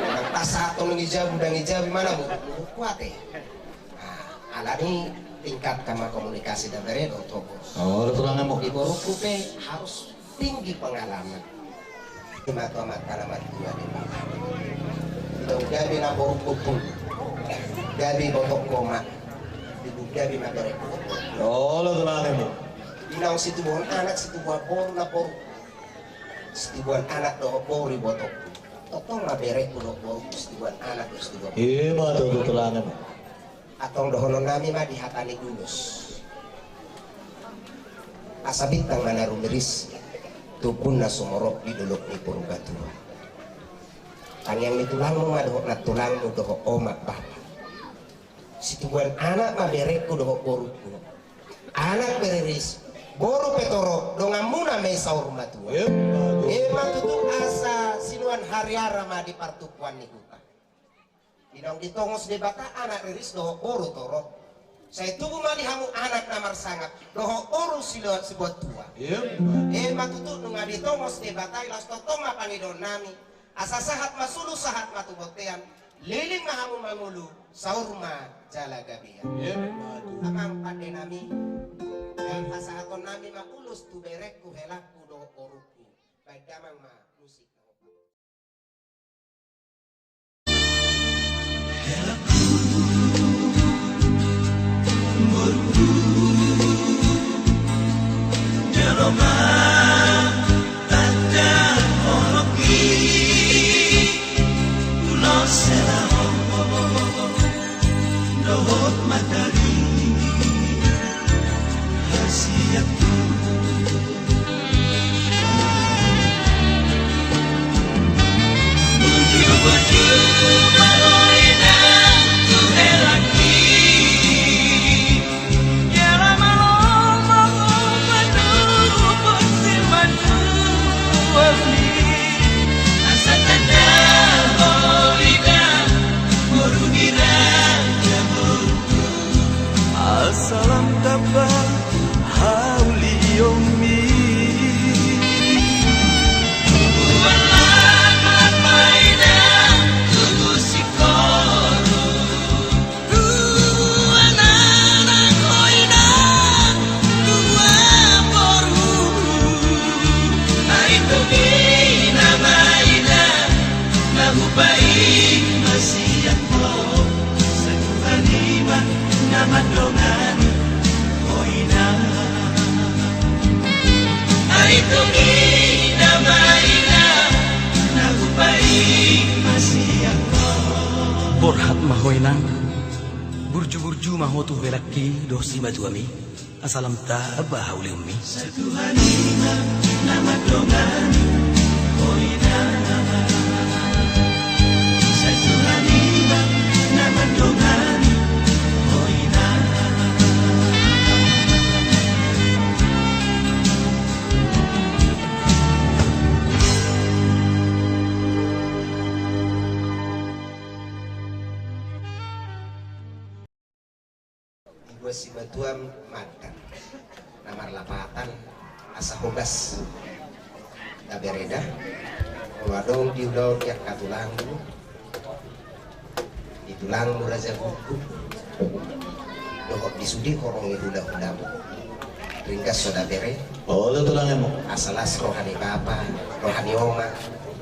Manang pasahat ho nunga di jabu, ndang di jabu, i ma na muruk-muruk kuat e. Nah, alani tingkatkan ma komunikasi da bere dohot ho boru. Oh, betul banget, Mo. Di borungku pe harus tinggi pengalaman. I ma tu amanta na martua di bapa. Dung gabe na borungku pun. Gabe ibotongku ma. Dung gabe ma berengku. Oh, betul banget, Mo. Di naung situbuan anak, situbuan boru na boru. Situbuan anak dohot boru ibotongku. Tongtong ma berengku dohot borungku situbuan anak dohot situbuan boru. I ma tutu tulangan. Antong dohonon nami ma di hata ni ulos. Asa bintang ma na rumiris, tumpulna sumorop di dolok ni Purbatua. Tangiang ni tulangmu ma dohot nantulangmu dohot omak bapa. Situbuan anak ma berengku dohot borungku. Anak pe riris, boru pe torop, donganmuna ma i saur matua. Emma tutu. Emma tutu asa sinuan hariara ma di partumpuan ni huta. Di naung ditongos Debata anak riris dohot boru torop. Sai tubu ma di hamu anak na marsangap, dohot boru sinuan sibuat tua. Emma. Emma tutu nunga ditongos Debata i laos tongtong ma pangidoan nami. Asa sahat ma solu, sahat ma tu bontean, liling ma hamu mangolu, saur ma jala gabean. Iya, betul. Amang pande nami, dan pasahaton nami ma ulos tu berengku, helangku dohot borungku. Baen damang ma musik. Asa lam tamba haulion mi. Tubuan anak, tubu sikoru. Tubuan anak, tubu boru. Ai tung i nama ina, na hupaima sian ho. Satua ni ma na mandongani ho ina. Ai tung i nama ina, na hupaima sian ho. Borhat ma ho inang. Burju-burju ma ho tu helangki dohot simatuami. Salam taba haulihonmi. Sai Tuhan i ma na mandongani ho inang. Sai Tuhan i ma na mandongani ho inang. Dibuat simatua mantan na marlapatan asa hogas da bereda. Molo adong di ulaon di angka tulangmu, di tulangmu Raja Guguk dohot di sude horong ni hulahulamu, ringgas ho da bere. Olo tulang emo. Asa las roha ni bapa, roha ni oma,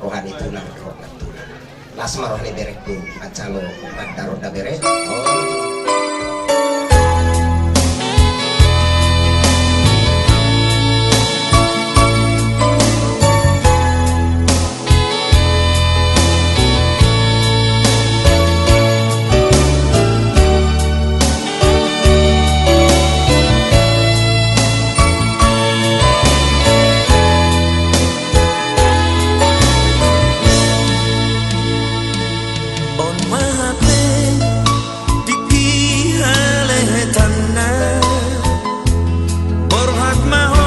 roha ni tulang, roha ni tulang. Las ma roha ni berengku manjalo mandar on da bere. On ma hape tingki halehetanna, borhat ma ho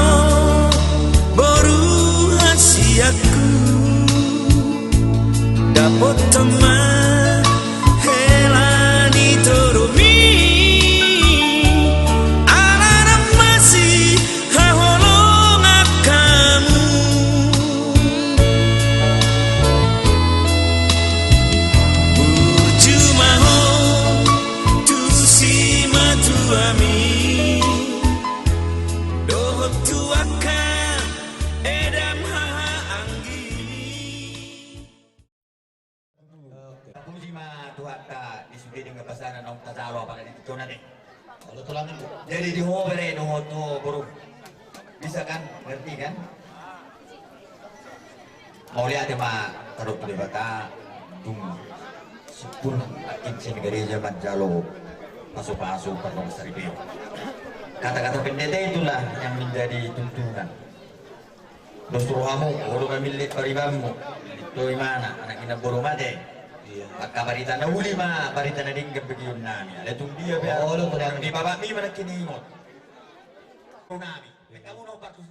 boru hasianku. Dapothon ma hela ni torumu, ala na masihaholongan hamu. Burju ma ho tu simatuami dohot tu angka edam hahaanggimi. Oke. Puji ma Tuhanta, di sude denggan basana naung tajalo apala di tingki on ate. Olo tulang emo. Jadi di ho bere dohot tu boru. Bisa kan? Ngerti kan? Mauliate ma tadok tu Debata, tung simpul nangkin sian gareja manjalo pasupasu pardongan saripeon. Kata-kata pendeta itulah yang menjadi tuntunan. Dos rohamu, olo ma millit paribanmu. Itu imana, anak inang boru mate. Iya. Angka barita na uli ma, barita na denggan begeon nami. Alai tung dia pe. Olo, olo. Di babami ma nangkin ingot. Nami. Kamu nomor partus.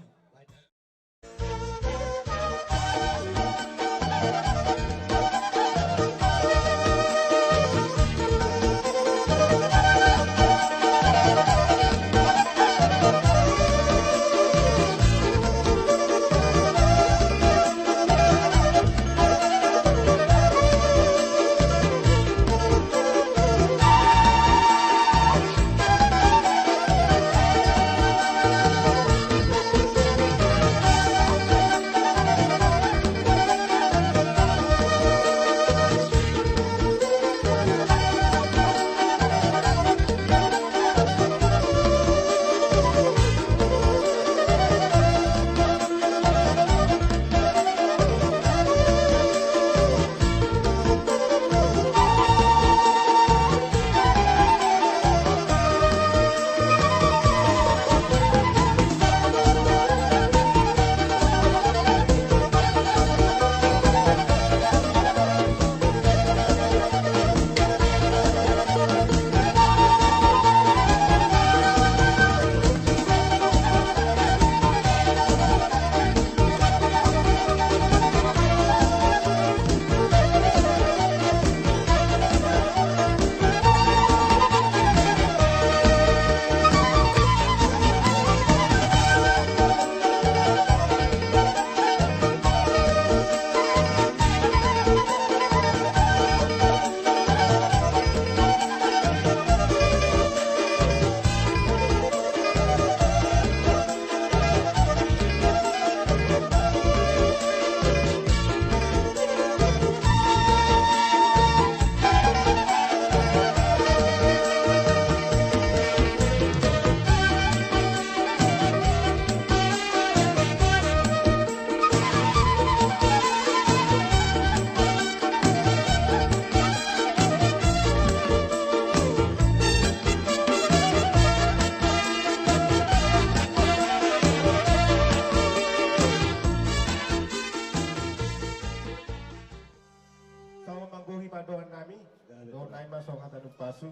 Nai ma songon hata ni umpasa,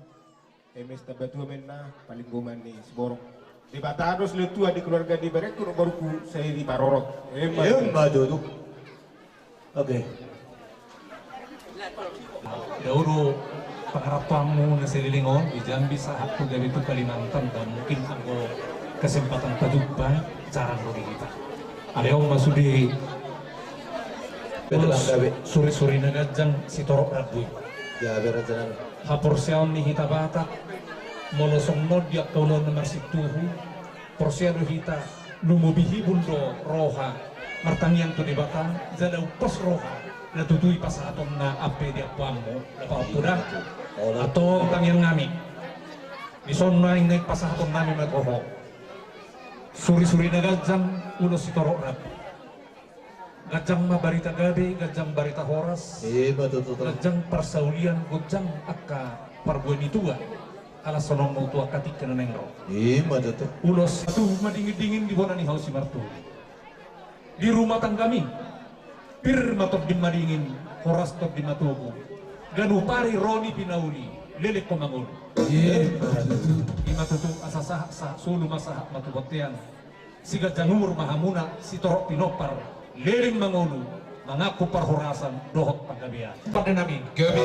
eme sitamba tua ma inna, palinggoman ni siborok. Debata do silehon tua di keluarga ni berengku dohot borungku, sai diparorot. Emma. Emma tutu. Oke. Dao do pangarantoanmu na saleleng on, di Jambi sahat tu gabe tu Kalimantan, dan mungkin anggo kesempatan pajumpa, jarang do di hita. Alai on ma sude. Betul, ulos gabe. Suri-suri na ganjang sitorop rambu i. Gabe raja nami. Haporseaon ni hita Batak, molo songon on di angka ulaon na marsintuhu, porsea do hita, lumobi hibul do roha, martangiang tu Debata, jala umpos roha, na tutu i pasahatonna ampe di ampuanmu, na pahompu da. Antong tangiang nami. Dison naeng pasahaton nami ma tu ho. Suri-suri na ganjang, ulos sitorop rambu. Ganjang ma barita gabe, ganjang barita horas. Emma tutu. Ganjang parsaulian, ganjang angka parbue ni tua. Ala songon on tu angka tingki na naeng ro. Emma tutu. Ulos tu madingin-dingin di bona ni hau Simartudu. Di rumah tanggami. Pir ma tondi madingin, horas tondi matogu. Ganup ari ro ni pinauli, leleng ho mangolu. Emma tutu. Ima tutu asa sahat, sahat solu ma sahat ma tu bontean. Siganjang umur ma hamuna, sitorop pinompar, leleng mangolu, mangangkup parhorasan, dohot panggabean. Pande nami. Gabe.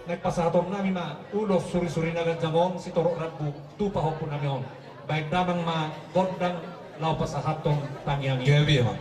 Naeng pasahaton nami ma, ulos suri-suri na ganjang on, sitorop rambu, tu pahompu nami on. Baen damang ma, gondang, laho pasahathon tangiang i. Gabe ma.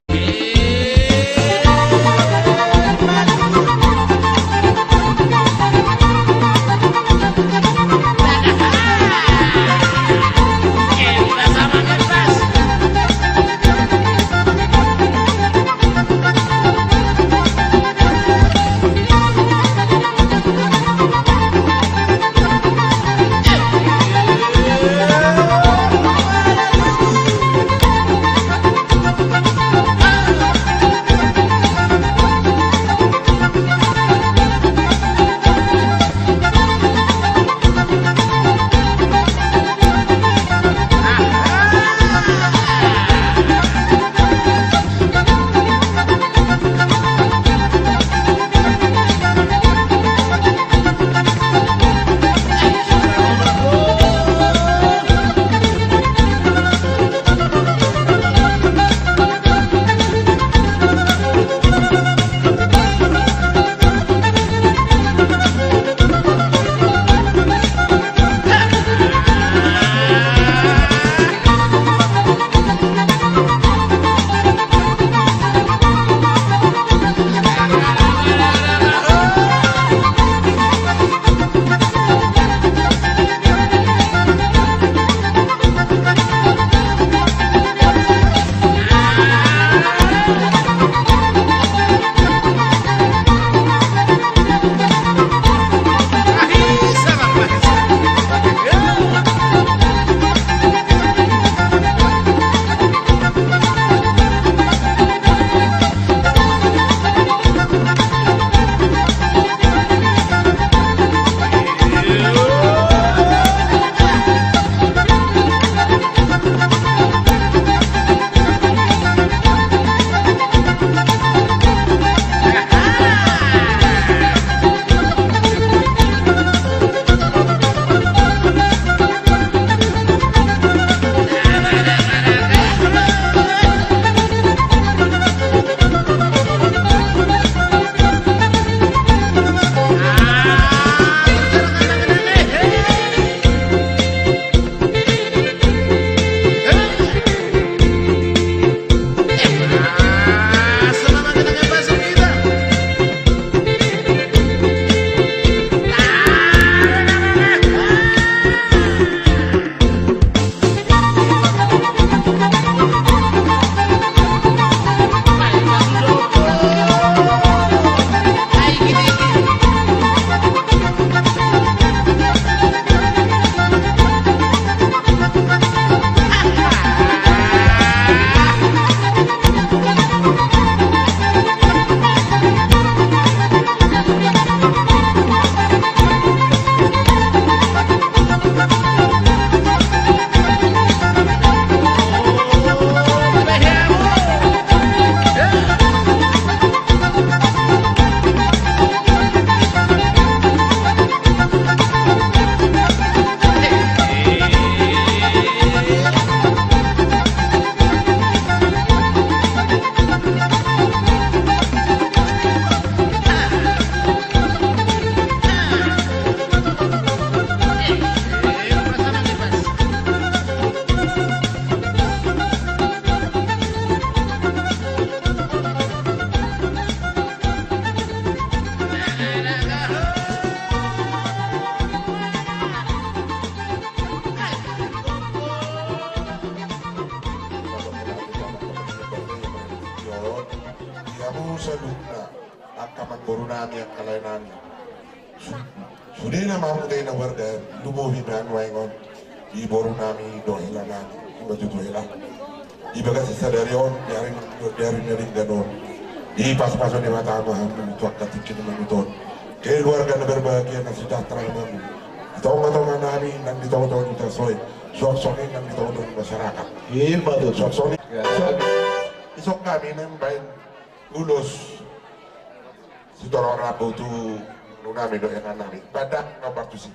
Saluhutna angka amangboru nami, angka lae nami. Su-, sude na marhite na warga, lumobi ma nuaeng on di boru nami dohot hela nami, ima tutu hela. Di bagasan sadari on, di ari, di ari na denggan on, dipasupasu Debata ma hamu tu angka tingki na mangihut on. Keluarga na berbahagia, na sejahtera ma hamu. Di tongatonga nami, nang di tongatonga ni huta Soe, suang songon i nang di tongatonga ni masyarakat. Ima tutu. Suang songon i. Ya. Dison hami naeng baen ulos sitorop rambu tu boru nami dohot inang nami. Baen ma tusi.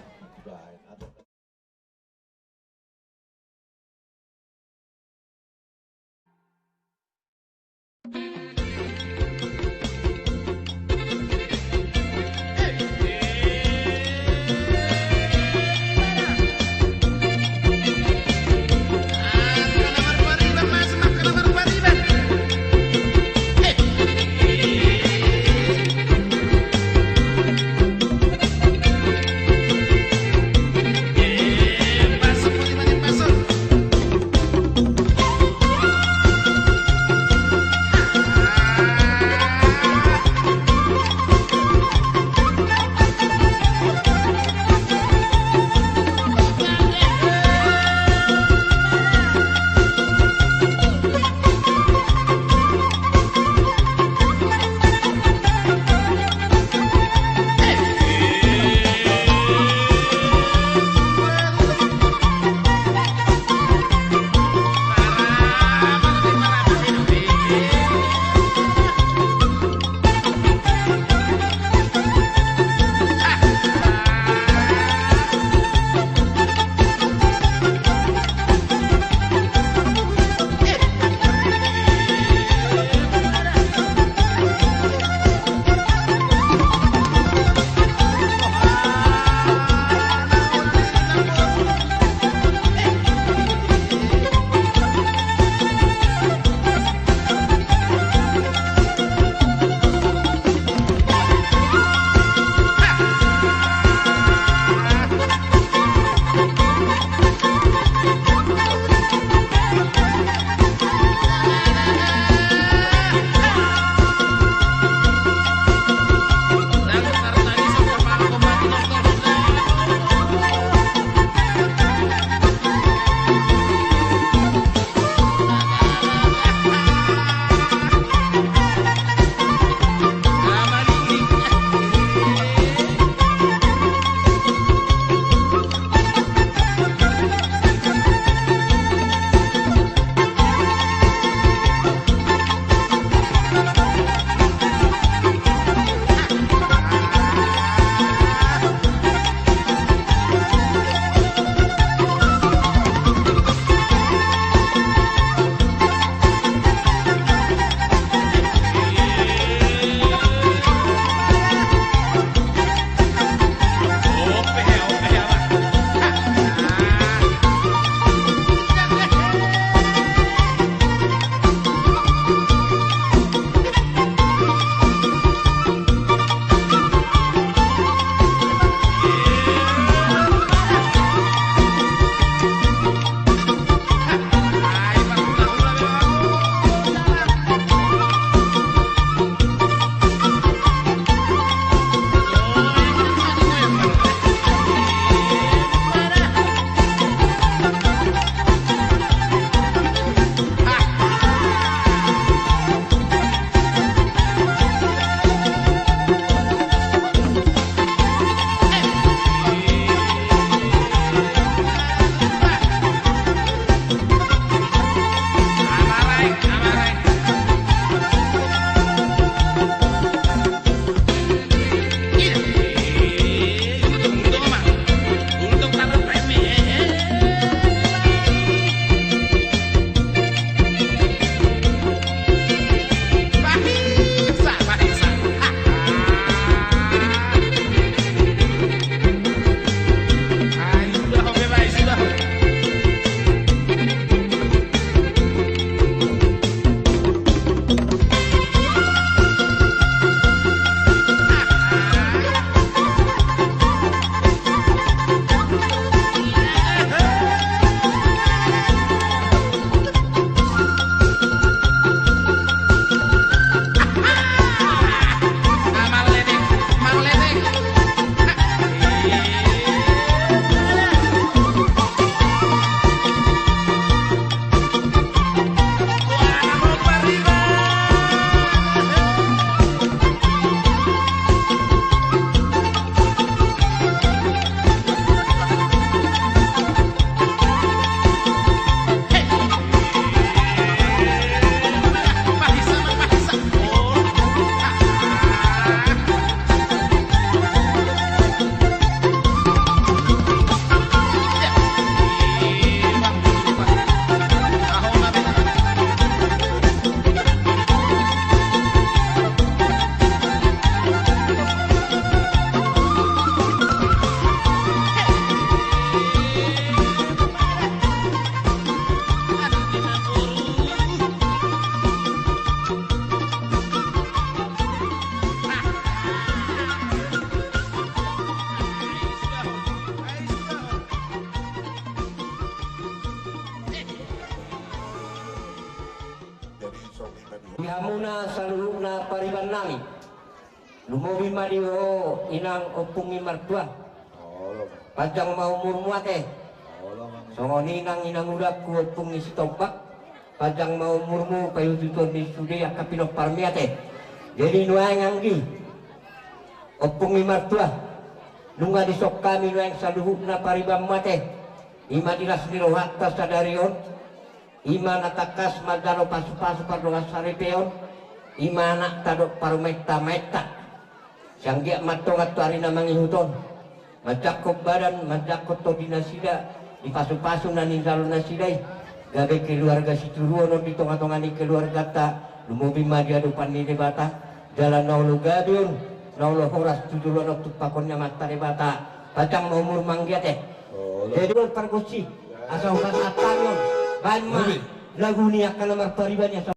Di hamuna saluhutna pariban nami. Lumobi ma di ho inang Ompung i martua. Panjang ma umurmu ate. Songon i nang inang udakku Ompung i Sitombak. Panjang ma umurmu, paihutihut ni sude angka pinomparmi ate. Jadi nuaeng anggi Ompung i martua, nunga dison hami nuaeng saluhutna paribanmu ate. I ma di las ni rohanta sadari on. I ma na tangkas manjalo pasupasu pardongan saripeon. I ma anakta dohot parumaentamaenta. Sai anggiat ma tongan tu ari na mangihut on, manjangkon badan, manjangkon tondi nasida di pasupasu na ninjalo nasida i, gabe keluarga sitiruon on di tongatonga ni keluarganta, lumobi ma di adopan ni Debata. Jala na olo gabe on, na olo horas tu joloan on tumpakon ni Amanta Debata. Panjang ma umurmu anggi ate. Jadi on pargonsi, asa hupasahat hami on. Baen ma lagu ni angka na marpariban i asa.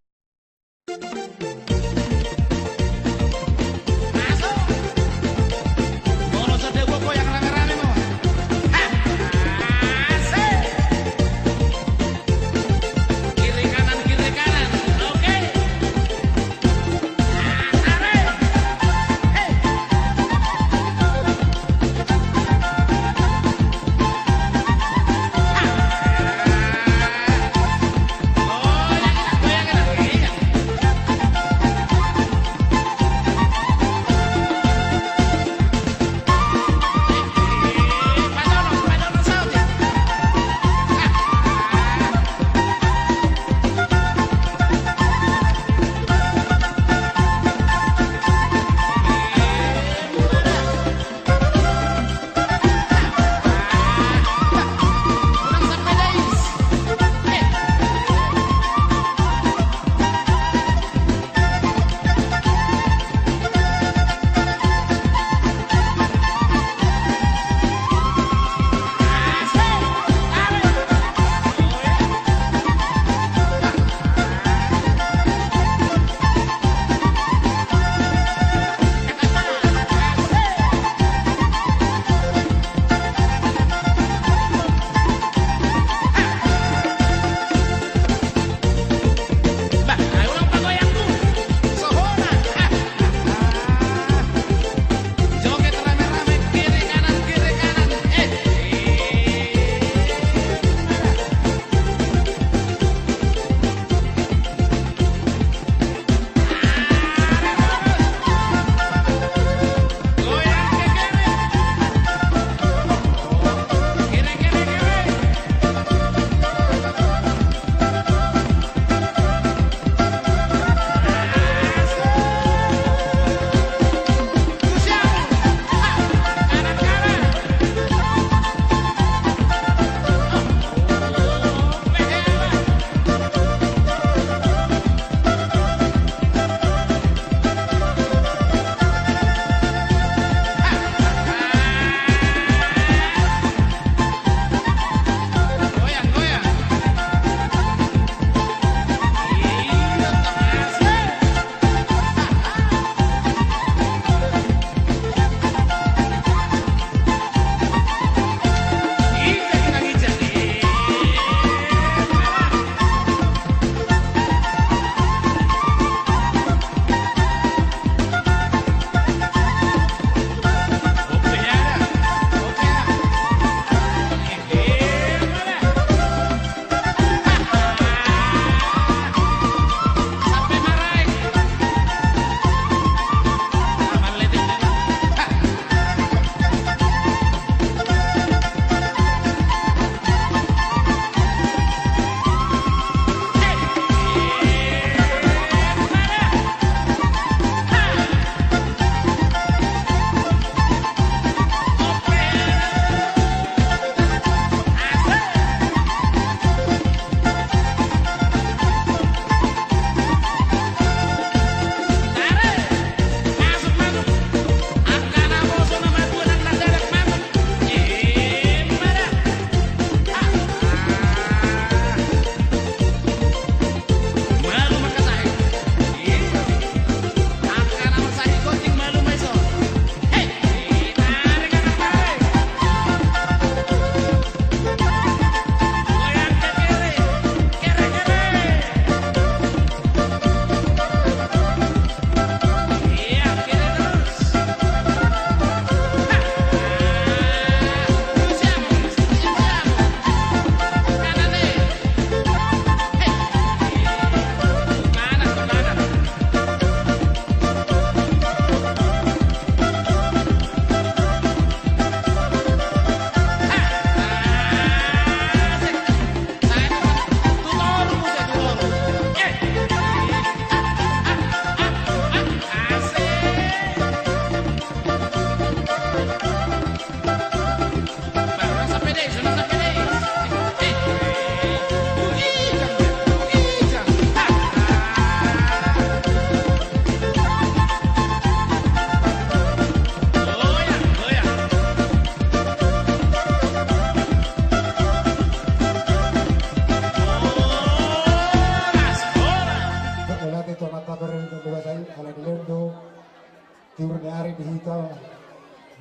Tiur ni ari di hita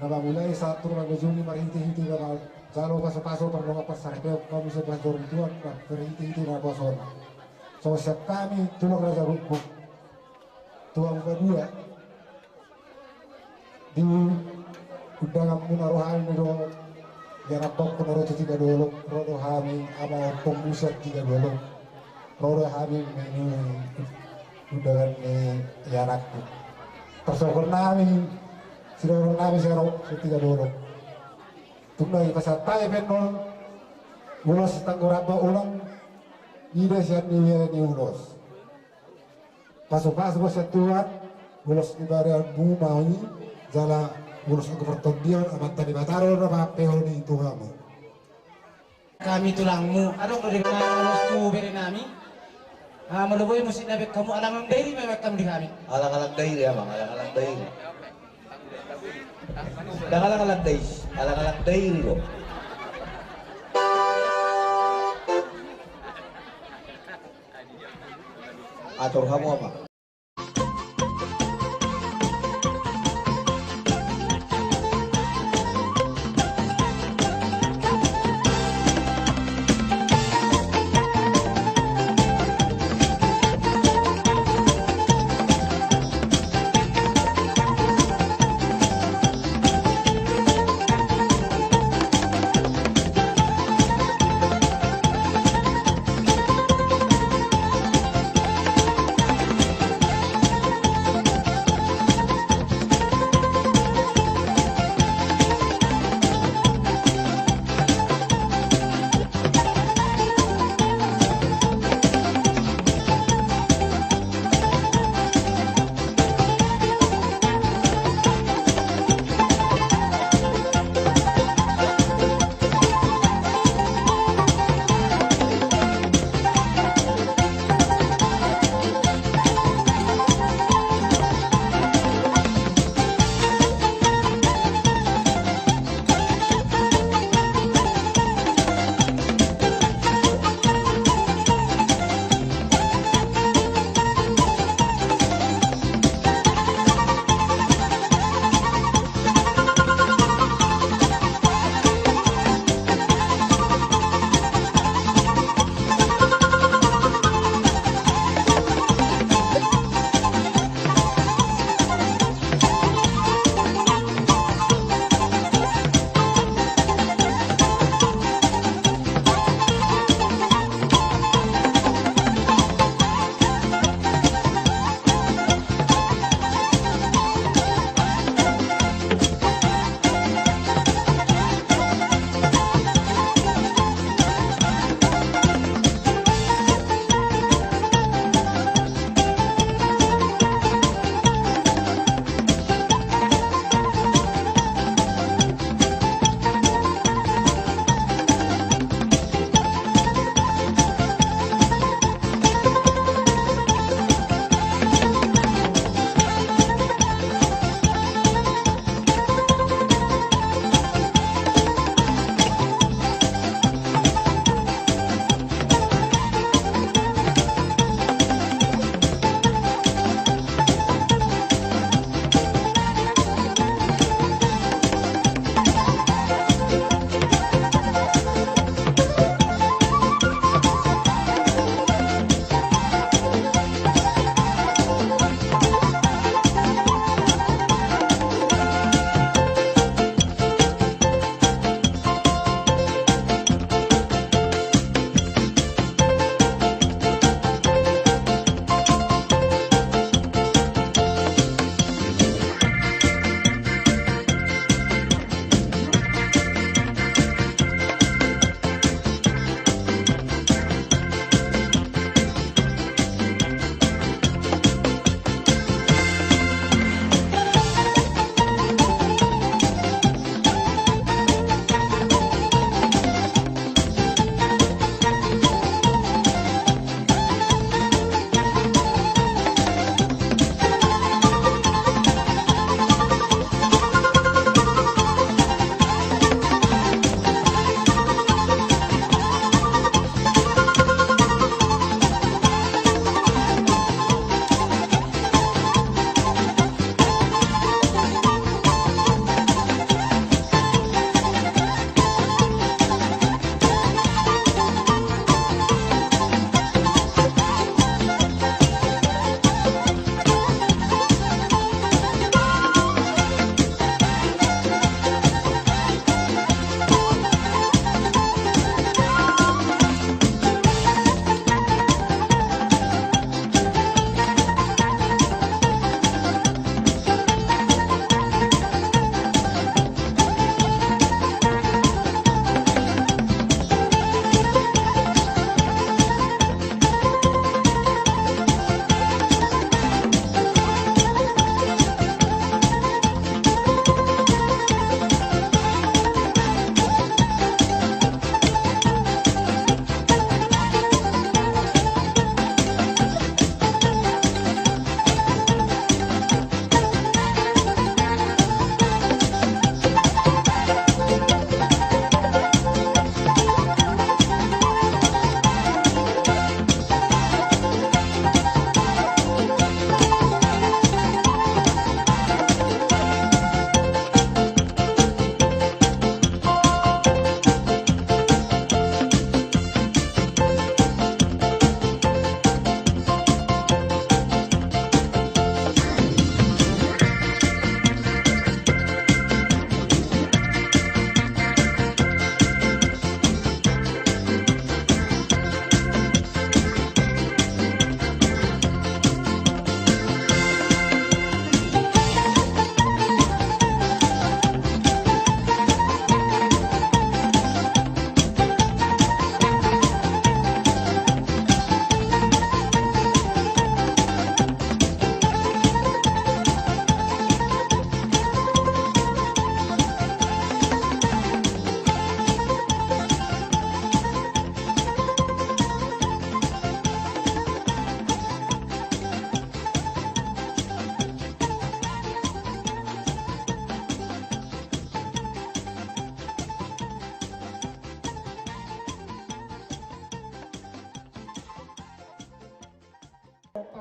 na mamulai sahat tu na mangunjungi marhite-hite na manjalo pasu-pasu pardongan parsaripeon hamu sian Tuhan, marhite-hite na kuasana. Songon sian hami tulang Raja Rungkut, tulang Padua, di undanganmuna rohani do ianakhonku na ro tu Tigadolok, ro do hami ama ompungmu sian Tigadolok. Ro do hami menuhi undangan ni ianakhonku. Parsongkon nami, sidohonon nami sian ro tu Tigadolok. Tung na dipasahat hami pe annon ulos tanggo ramba ulang ida sian ni ulos. Pasu-pasu ma sian Tuhan, ulos ni badanmu ma i, jala ulos angka partondion, Amanta Debata do na pahompu i tu hamu. Hami tulangmu, adong do di hami ulos tu bere nami. Ah, molo boi musik na baen hamu, alang-alang dairi ma baen hamu di hami. Alang-alang dairi, amang, alang-alang dairi. Ndang alang-alang dairi, alang-alang dairi do. Atur hamu, amang.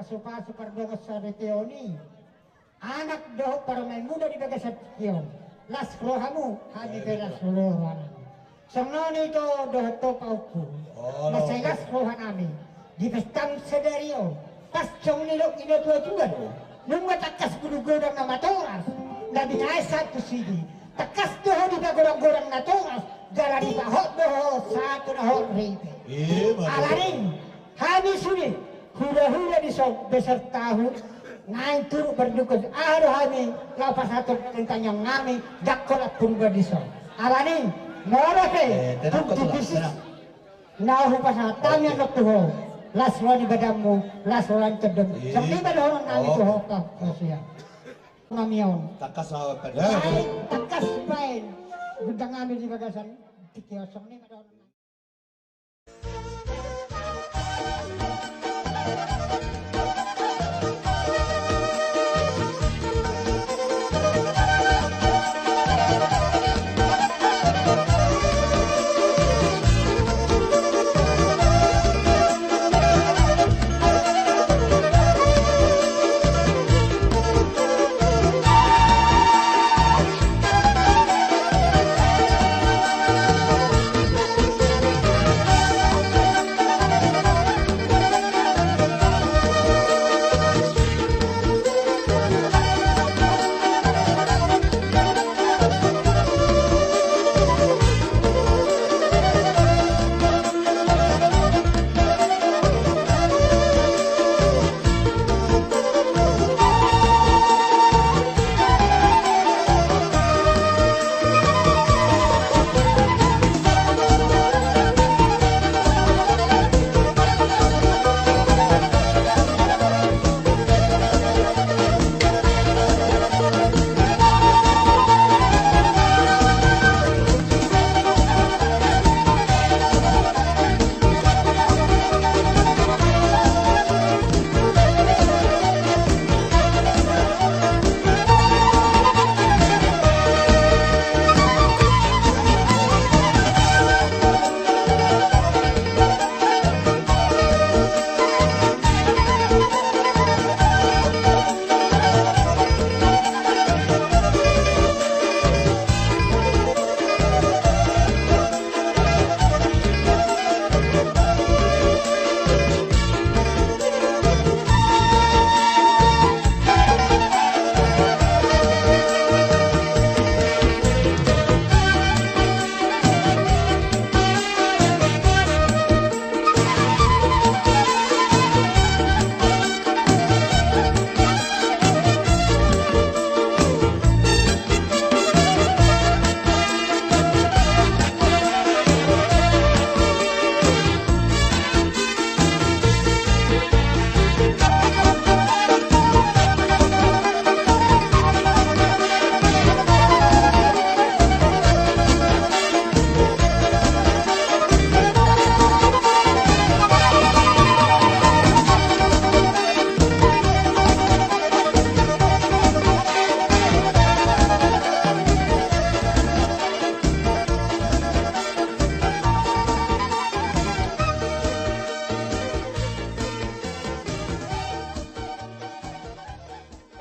Pasupasu pardongan saripeon i, anak dohot parumaen muna di bagasan tingki on. Las rohamu, hami pe las rohanami. Songon i do dohot ho pahompu. Mansai las rohanami di pesta sadari on. Pas songon i do natuatua do. Nunga tangkas guru godang na matoras, na binahen sahat tu sigi. Tangkas do ho dipagodanggodang natoras, jala dipahot do ho sahat tu na hot ripe. Alani i, hami sude hulahula dison beserta ahu, naeng turut berduka. Aha do hami laho pasahathon tangiangnami, jangkon na purba dison. Alani i, molo pe tung dipisis na hupasahat hami annon tu ho, las roha ni badanmu, las roha ni tondongmu. Songon i ma dohononnami tu ho, Pak Presiden. Nami on. Tangkas ahu pe. Baen, tangkas baen. Gondang nami di bagasan tingki on, songon i ma dohononnami.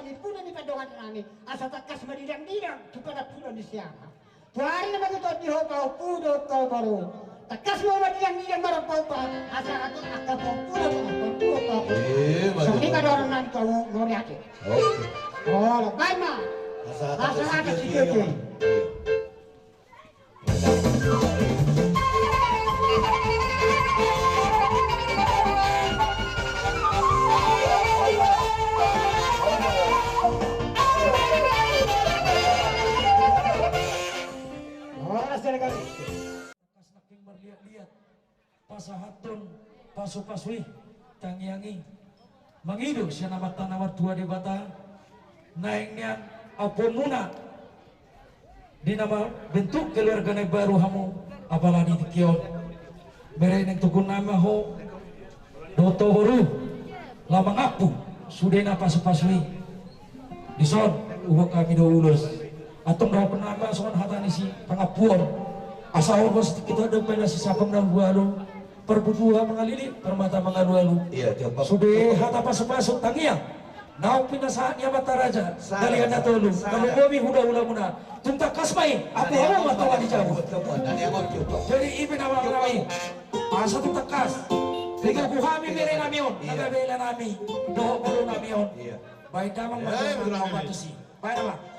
Nimpuna ni pandongan nami, asa tangkas madidangdidang tu panampunan ni siaha. Tu ari na mangihut di ho pahompu dohot ho boru. Tangkas ma madidangdidang marompa-ompa, asa angka pahompu na pahompu. Songon i ma dohonon nami tu hamu, mauliate. Oke. Olo, baen ma. Asa tangkas sijojion. Horas, delegatus. Tangkas nangkin marliat-liat pasahathon pasupasu i, tangiang i, mangido sian Amanta na martua Debata, naeng nian ampuonmuna di na mambentuk keluarga na imbaru hamu, apala di tingki on. Bere naeng tungkun nami ma ho dohot ho boru, laho mangampu sudena pasupasu i. Dison huboan hami do ulos. Antong dohonon nami ma songon hata ni sipangampuon. Asa horbo sitingki tu andang, baen na sisapam na ualu. Parbutua mangalili, parmata mangalualu. Iya, coba. Sude hata pasupasu tangiang naung pinasahat ni amanta raja. Sara, Dalihan Na Tolu. Sara. Tarlumobi hulahulamuna. Tung tangkas ma i, ampehon ma tonga ni jabu. Coba, coba, coba. Jadi i pe na manang i. Asa tung tangkas. Pinogu hami berenami on, iya, na berenami dohot ngolunami on. Iya. Baen damang ma, iya, tusi. Baen damang.